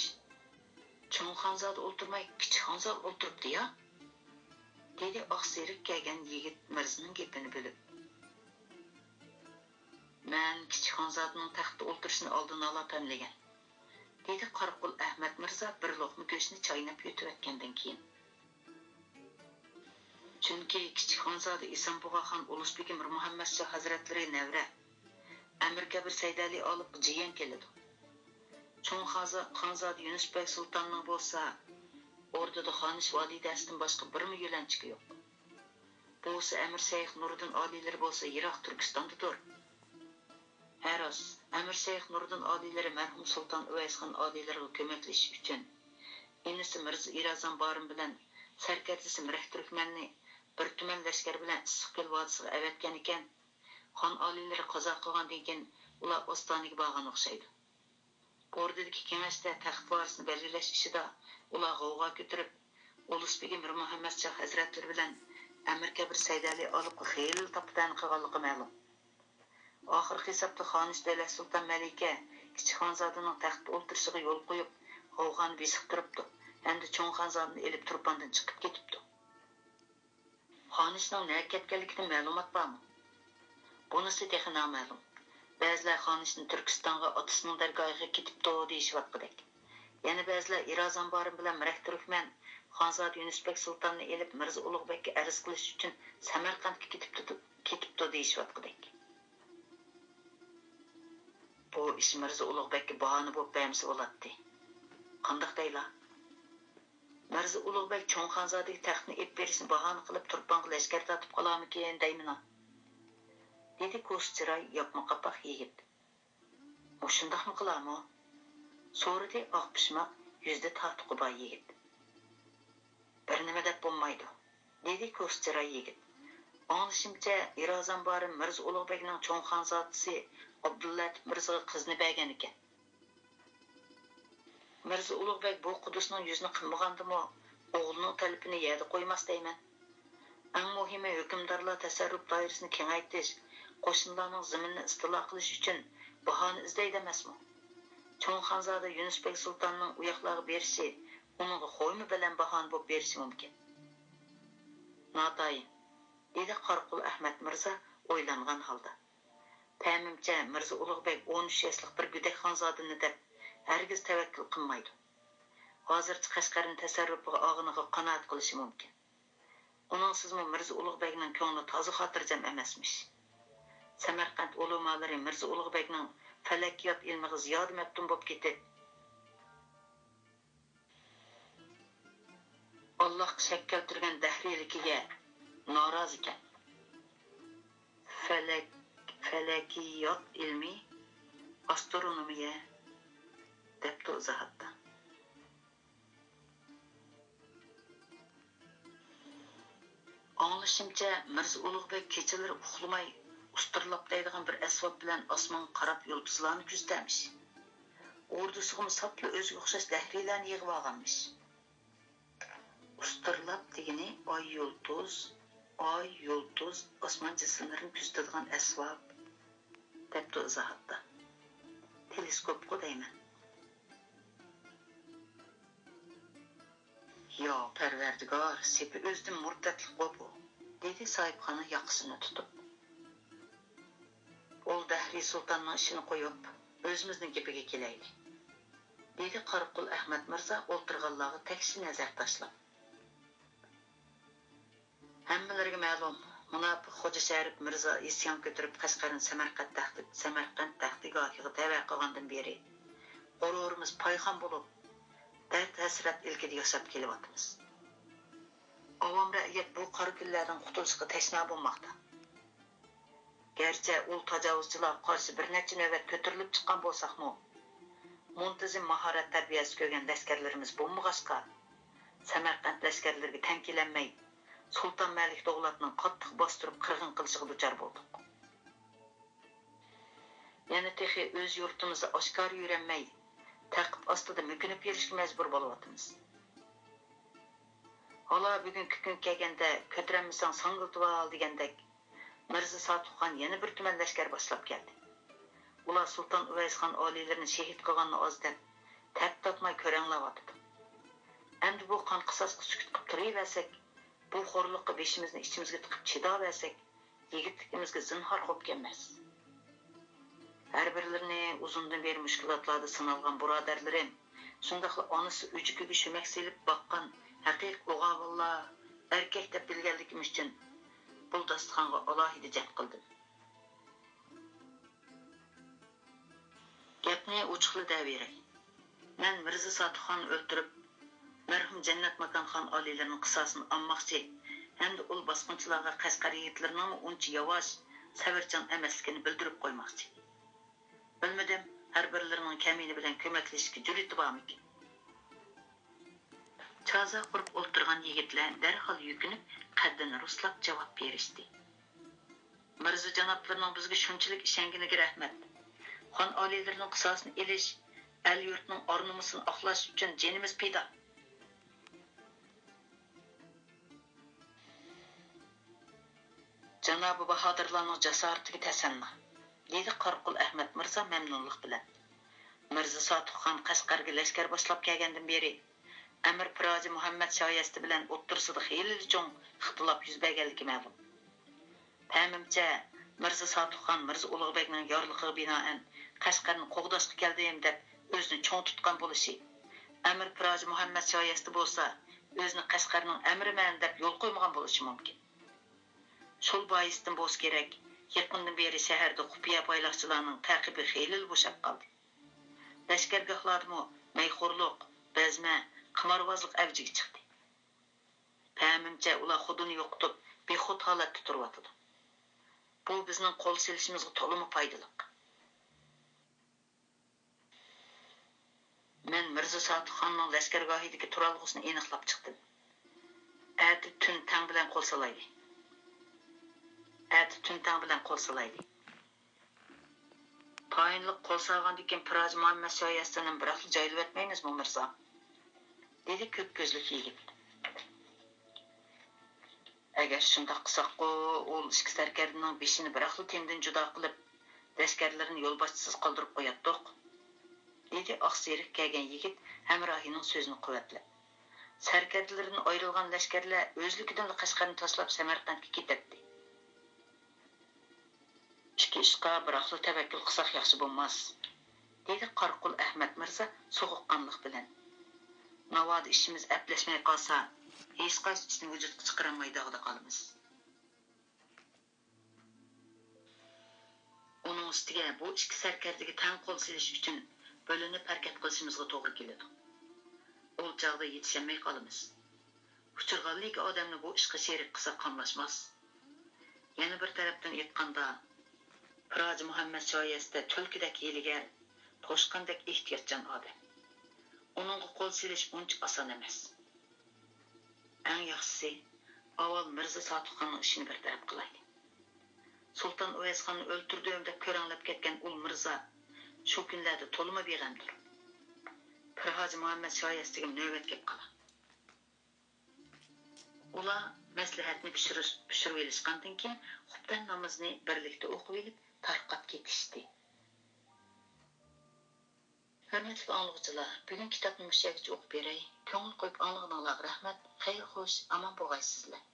چوڭ خانزادە ئولتۇرماي، كىچىك خانزادە ئولتۇرۇپتۇ يا؟ دېدى ئاقسېرىق كىيگەن يىگىت مىرزىنىڭ گېپىنى بۆلۈپ. مەن كىچىك خانزادىنىڭ تەختتە ئولتۇرۇشىنى ئالدىن ئالا پەملىگەن، دېدى قاراقۇل ئەخمەت مىرزا بىر لوقما گۆشنى چايناپ يۇتۇۋەتكەندىن كېيىن. چۈنكى كىچىك خانزادە ئېسەنبۇغا خان ئۇلۇس بېگى مىرمۇھەممەت شاھ ھەزرەتلىرى نەۋرە، ئەمىر كەبىر سەيدەلى ئالىپقا جىيەن كېلىدۇ. چوڭ خانزا-، خانزادە يۈنۈس بەگ سۇلتاننىڭ بولسا ئوردىدا خانىش ۋالىدەسىدىن باشقا بىرمۇ يۆلەنچۈكى يوق. بوۋىسى ئەمىر شەيخ نۇرىدىن ئالىيلىرى بولسا يىراق تۈركىستاندىدۇر. ھە راست، ئەمىر شەيخ نۇرىدىن ئالىيلىرى مەرھۇم سۇلتان ئۇۋەيسخان ئالىيلىرىغا كۆمەكلىشىش ئۈچۈن ئىنىسى مىرزا ئىرازان بارىم بىلەن سەركەردىسى مىرەك تۈركمەننى بىر تۈمەن لەشكەر بىلەن ئىسسىقكۆل ۋادىسىغا ئەۋەتكەنىكەن. خان ئالىيلىرى قازا قىلغاندىن كېيىن ئۇلار ئوستانىگە بارغان ئوخشايدۇ. ئوردىدىكى كېڭەشتە تەخت ۋارىسىنى بەلگىلەش ئىشىدا ئۇلار غوۋغا كۆتۈرۈپ، ئۇلۇس بېگى مىرمۇھەممەت شاھ ھەزرەتلىرى بىلەن ئەمىر كەبىر سەيدەلى ئالىپقا خېلىلا تاپا-تەنە قىلغانلىقى مەلۇم. ئاخىرقى ھېسابتا خانىش دۆلەت سۇلتان مەلىكە كىچىك خانزادىنىڭ تەختتە ئولتۇرۇشىغا يول قويۇپ، غوۋغانى بېسىقتۇرۇپتۇ ھەمدە چوڭ خانزادىنى ئېلىپ تۇرپاندىن چىقىپ كېتىپتۇ. خانىشنىڭ نەگە كەتكەنلىكىدىن مەلۇمات بارمۇ؟ بۇنىسى تېخى نامەلۇم. بەزىلەر خانىشنى تۈركىستانغا ئاتىسىنىڭ دەرگاھىغا كېتىپتۇ دېيىشىۋاتقۇدەك. يەنە بەزىلەر ئىرازان بارىم بىلەن مىرەك تۈركمەن خانزادە يۈنۈس بەگ سۇلتاننى ئېلىپ مىرزا ئۇلۇغ بەگكە ئەرز قىلىش ئۈچۈن سەمەرقەنتكە كېتىپتۇ، كېتىپتۇ دېيىشىۋاتقۇدەك. بۇ ئىش مىرزا ئۇلۇغ بەگكە باھانە بولۇپ بەرمىسە بولاتتى. قانداق دەيلا؟ مىرزا ئۇلۇغ بەگ چوڭ خانزادىگە تەختنى ئېلىپ بېرىشنى باھانە قىلىپ تۇرپانغا لەشكەر تارتىپ قالارمىكىن دەيمىنا؟ دېدى كوسا چىراي ياپما قاپاق يىگىت. مۇشۇنداقمۇ قىلارمۇ؟ سورىدى ئاق پىشماق يۈزىدە تاتۇقى بار يىگىت. بىر نېمە دەپ بولمايدۇ، دېدى كوسا چىراي يىگىت. ئاڭلىشىمچە، ئىرازان بارىم مىرزا ئۇلۇغ بەگنىڭ چوڭ خانزادىسى ئابدۇللەتىپ مىرزىغا قىزنى بەرگەنىكەن. مىرزا ئۇلۇغ بەگ بۇ قۇدۇسنىڭ يۈزىنى قىلمىغاندىمۇ، ئوغلىنىڭ تەلىپىنى يەردە قويماس دەيمەن. ئەڭ مۇھىمى، ھۆكۈمدارلار تەسەررۇپ دائىرىسىنى كېڭەيتىش، قوشنىلارنىڭ زېمىنىنى ئىستىلا قىلىش ئۈچۈن باھانە ئىزدەيدۇ ئەمەسمۇ؟ چوڭ خانزادە يۈنۈس بەگ سۇلتاننىڭ ئۇ ياقلارغا بېرىشى ئۇنىڭغا خورما بىلەن باھانە بولۇپ بېرىشى مۇمكىن. ناتايىن، دېدى قاراقۇل ئەخمەت مىرزا ئويلانغان ھالدا. پەمىمچە، مىرزا ئۇلۇغ بەگ ئون ئۈچ ياشلىق بىر گۆدەك خانزادىنى دەپ ھەرگىز تەۋەككۈل قىلمايدۇ. ھازىرچە قەشقەرنى تەسەررۇپىغا ئالغىنىغا قانائەت قىلىشى مۇمكىن. ئۇنىڭسىزمۇ مىرزا ئۇلۇغ بەگنىڭ كۆڭلى تازا خاتىرجەم ئەمەسمىش. سەمەرقەنت ئولىمالىرى مىرزا ئۇلۇغ بەگنىڭ پەلەكىيات ئىلمىغا زىيادە مەپتۇن بولۇپ كېتىپ، ئاللاھقا شەك كەلتۈرگەن دەھرىيلىكىگە نارازىكەن. فەلەك، فەلەكىيات ئىلمى، ئاسترونومىيە، دەپتۇ ئىزاھاتتا. ئاڭلىشىمچە، مىرزا ئۇلۇغ بەگ كېچىلىرى ئۇخلىماي ئۇستۇرلاپ دەيدىغان بىر ئەسۋاب بىلەن ئاسمانغا قاراپ يۇلتۇزلارنى كۆزىتەرمىش. ئوردىسىغىمۇ ساپلا ئۆزىگە ئوخشاش دەھرىيلەرنى يىغىۋالغانمىش. ئۇستۇرلاپ دېگىنى ئاي يۇلتۇز، ئاي يۇلتۇز ئاسمان جىسىملىرىنى كۆزىتىدىغان ئەسۋاب، دەپتۇ ئىزاھاتتا. تېلېسكوپقۇ دەيمەن. يا پەرۋەردىگار، سېپى ئۆزىدىن مۇرتەتلىققۇ بۇ، دېدى ساھىبخانا ياقىسىنى تۇتۇپ. ئۇل دەھرىي سۇلتاننىڭ ئىشىنى قويۇپ، ئۆزىمىزنىڭ گېپىگە كېلەيلى، دېدى قاراقۇل ئەخمەت مىرزا ئولتۇرغانلارغا تەكشى نەزەر تاشلاپ. ھەممىلىرىگە مەلۇم، مۇناپىق خوجا شەرىپ مىرزا ئىسيان كۆتۈرۈپ قەشقەرنى سەمەرقەنت تەختى، سەمەرقەنت تەختىگاھىغا تەۋە قىلغاندىن بېرى، غۇرۇرىمىز پايخان بولۇپ، دەرد-ھەسرەت ئىلكىدە ياشاپ كېلىۋاتىمىز. ئاۋام رەئىيەت بۇ قارا كۈنلەردىن قۇتۇلۇشقا تەشنا بولماقتا. گەرچە ئۇل تاجاۋۇزچىلارغا قارشى بىر نەچچە نۆۋەت كۆتۈرۈلۈپ چىققان بولساقمۇ، مۇنتىزىم ماھارەت تەربىيەسى كۆرگەن لەشكەرلىرىمىز بولمىغاچقا، سەمەرقەنت لەشكەرلىرىگە تەڭ كېلەلمەي، سۇلتان مەلىك دوغلاتنىڭ قاتتىق باستۇرۇپ قىرغىن قىلىشىغا دۇچار بولدۇق. يەنە تېخى ئۆز يۇرتىمىزدا ئاشكارا يۈرەلمەي، تەقىپ ئاستىدا مۆكۈنۈپ يۈرۈشكە مەجبۇر بولۇۋاتىمىز. ھالا بۈگۈنكى كۈنگە كەلگەندە، «كۆتۈرەلمىسەڭ ساڭگىلىتىۋال» دېگەندەك، مىرزا ساتۇخخان يەنە بىر تۈمەن لەشكەر باشلاپ كەلدى. ئۇلار سۇلتان ئۇۋەيسخان ئالىيلىرىنى شېھىت قىلغاننى ئاز دەپ، تەپ تارتماي كۆرەڭلەۋاتىدۇ. ئەمدى بۇ قان قىساسقا سۈكۈت قىپ تۇرۇۋەرسەك، بۇ خورلۇققا بېشىمىزنى ئىچىمىزگە تىقىپ چىداۋەرسەك، يىگىتلىكىمىزگە زىنھار خوپ كەلمەس. ھەر بىرلىرىنى ئۇزۇندىن بېرى مۈشكۈلاتلاردا سىنالغان بۇرادەرلىرىم، شۇنداقلا ئانىسى ئۆجۈكىگە شۆمەك سېلىپ باققان ھەقىقىي ئوغابىللار، ئەركەك دەپ بىلگەنلىكىم ئۈچۈن بۇ داستىخانغا ئالاھىدە جەم قىلدىم. گەپنى ئوچۇقلا دەۋېرەي. مەن مىرزا ساتۇخخاننى ئۆلتۈرۈپ، مەرھۇم جەننەت ماكان خان ئالىيلىرىنىڭ قىساسىنى ئالماقچى ھەمدە ئۇل باسقۇنچىلارغا قەشقەر يىگىتلىرىنىڭمۇ ئۇنچە ياۋاش، سەۋرچان ئەمەسلىكىنى بىلدۈرۈپ قويماقچى. بىلمىدىم، ھەر بىرلىرىنىڭ كەمىنە بىلەن كۆمەكلىشىشكە جۈرئىتى بارمىكىن؟ چازا قۇرۇپ ئولتۇرغان يىگىتلەر دەرھال يۈكۈنۈپ، قەددىنى رۇسلاپ جاۋاب بېرىشتى. مىرزا جانابلىرىنىڭ بىزگە شۇنچىلىك ئىشەنگىنىگە رەھمەت. خان ئالىيلىرىنىڭ قىساسىنى ئېلىش، ئەل-يۇرتنىڭ ئار-نومۇسىنى ئاقلاش ئۈچۈن جېنىمىز پىدا. جانابىي باھادىرلارنىڭ جاسارىتىگە تەسەننا، دېدى قاراقۇل ئەخمەت مىرزا مەمنۇنلۇق بىلەن. مىرزا ساتۇخخان قەشقەرگە لەشكەر باشلاپ كەلگەندىن بېرى، ئەمىر پىراجى مۇھەممەد شايەستە بىلەن ئوتتۇرىسىدا خېلىلا چوڭ ئىختىلاپ يۈز بەرگەنلىكى مەلۇم. پەمىمچە، مىرزا ساتۇخخان مىرزا ئۇلۇغبەگنىڭ يارلىقىغا بىنائەن قەشقەرنى قوغداشقا كەلدىم دەپ ئۆزىنى چوڭ تۇتقان بولۇشى، ئەمىر پىراجى مۇھەممەد شايەستە بولسا ئۆزىنى قەشقەرنىڭ ئەمىرىمەن دەپ يول قويمىغان بولۇشى مۇمكىن. شۇل بايىستىن بولسا كېرەك، يېقىندىن بېرى شەھەردە خۇپىيە پايلاقچىلارنىڭ تەقىبى خېلىلا بوشاپ قالدى. لەشكەرگاھلاردىمۇ مەيخورلۇق، بەزمە، قىمارۋازلىق ئەۋجىگە چىقتى. پەمىمچە، ئۇلار خۇدىنى يوقىتىپ، بىخۇد ھالەتتە تۇرۇۋاتىدۇ. بۇ بىزنىڭ قول سېلىشىمىزغا تولىمۇ پايدىلىق. مەن مىرزا ساتۇخخاننىڭ لەشكەرگاھىدىكى تۇرالغۇسىنى ئېنىقلاپ چىقتىم. ئەتە تۈن تەڭ بىلەن قول سالايلى. ئەتە تۈن تەڭ بىلەن قول سالايلى. تايىنلىق قول سالغاندىن كېيىن پىراجى مۇھەممەد شايەستىنىمۇ بىراقلا جايلىۋەتمەيمىزمۇ، مىرزا؟ دېدى كۆك كۆزلۈك يىگىت. ئەگەر شۇنداق قىلساققۇ، ئۇ ئىككى سەركەردىنىڭ بېشىنى بىراقلا تېمىدىن جۇدا قىلىپ، لەشكەرلىرىنى يولباشچىسىز قالدۇرۇپ قوياتتۇق، دېدى ئاق سېرىق كىيگەن يىگىت ھەمراھىنىڭ سۆزىنى قۇۋۋەتلەپ. سەركەردىلىرىدىن ئايرىلغان لەشكەرلەر ئۆزلۈكىدىنلا قەشقەرنى تاشلاپ سەمەرقەنتكە كېتەتتى. ئىككى ئىشقا بىراقلا تەۋەككۈل قىلساق ياخشى بولماس، دېدى قاراقۇل ئەخمەت مىرزا سوغۇققانلىق بىلەن. ناۋادا ئىشىمىز ئەپلەشمەي قالسا، ھېچقايسى ئىشنى ۋۇجۇدقا چىقىرالمايدىغۇدەك قالىمىز. ئۇنىڭ ئۈستىگە بۇ ئىككى سەركەردىگە تەڭ قول سېلىش ئۈچۈن بۆلۈنۈپ ھەرىكەت قىلىشىمىزغا توغرا كېلىدۇ. ئۇ چاغدا يېتىشەلمەي قالىمىز. ئۇچرىغانلىكى ئادەمنى بۇ ئىشقا شېرىك قىلساق قاملاشماس. يەنە بىر تەرەپتىن ئېيتقاندا، پىراجى مۇھەممەد شايەستە تۈلكىدەك ھىيلىگەر، توشقاندەك ئېھتىياتچان ئادەم. ئۇنىڭغا قول سېلىش ئۇنچە ئاسان ئەمەس. ئەڭ ياخشىسى، ئاۋۋال مىرزا ساتۇخخاننىڭ ئىشىنى بىر تەرەپ قىلايلى. سۇلتان ئۇۋەيسخاننى ئۆلتۈردۈم دەپ كۆرەڭلەپ كەتكەن ئۇل مىرزا شۇ كۈنلەردە تولىمۇ بىغەمدۇر. پىرھاجى مۇھەممەد شايەستىگىمۇ نۆۋەت كەپ قالا. ئۇلار مەسلىھەتنى پىشۇرۇش-، پىشۇرۇۋېلىشقاندىن كېيىن، خۇپتەن نامىزىنى بىرلىكتە ئوقۇۋېلىپ، تارقاپ كېتىشتى. ھۆرمەتلىك ئاڭلىغۇچىلار، بۈگۈن كىتابنى مۇشۇ يەرگىچە ئوقۇپ بېرەي. كۆڭۈل قويۇپ ئاڭلىغىنىڭلارغا رەھمەت. خەير خوش، ئامان بولغايسىزلەر.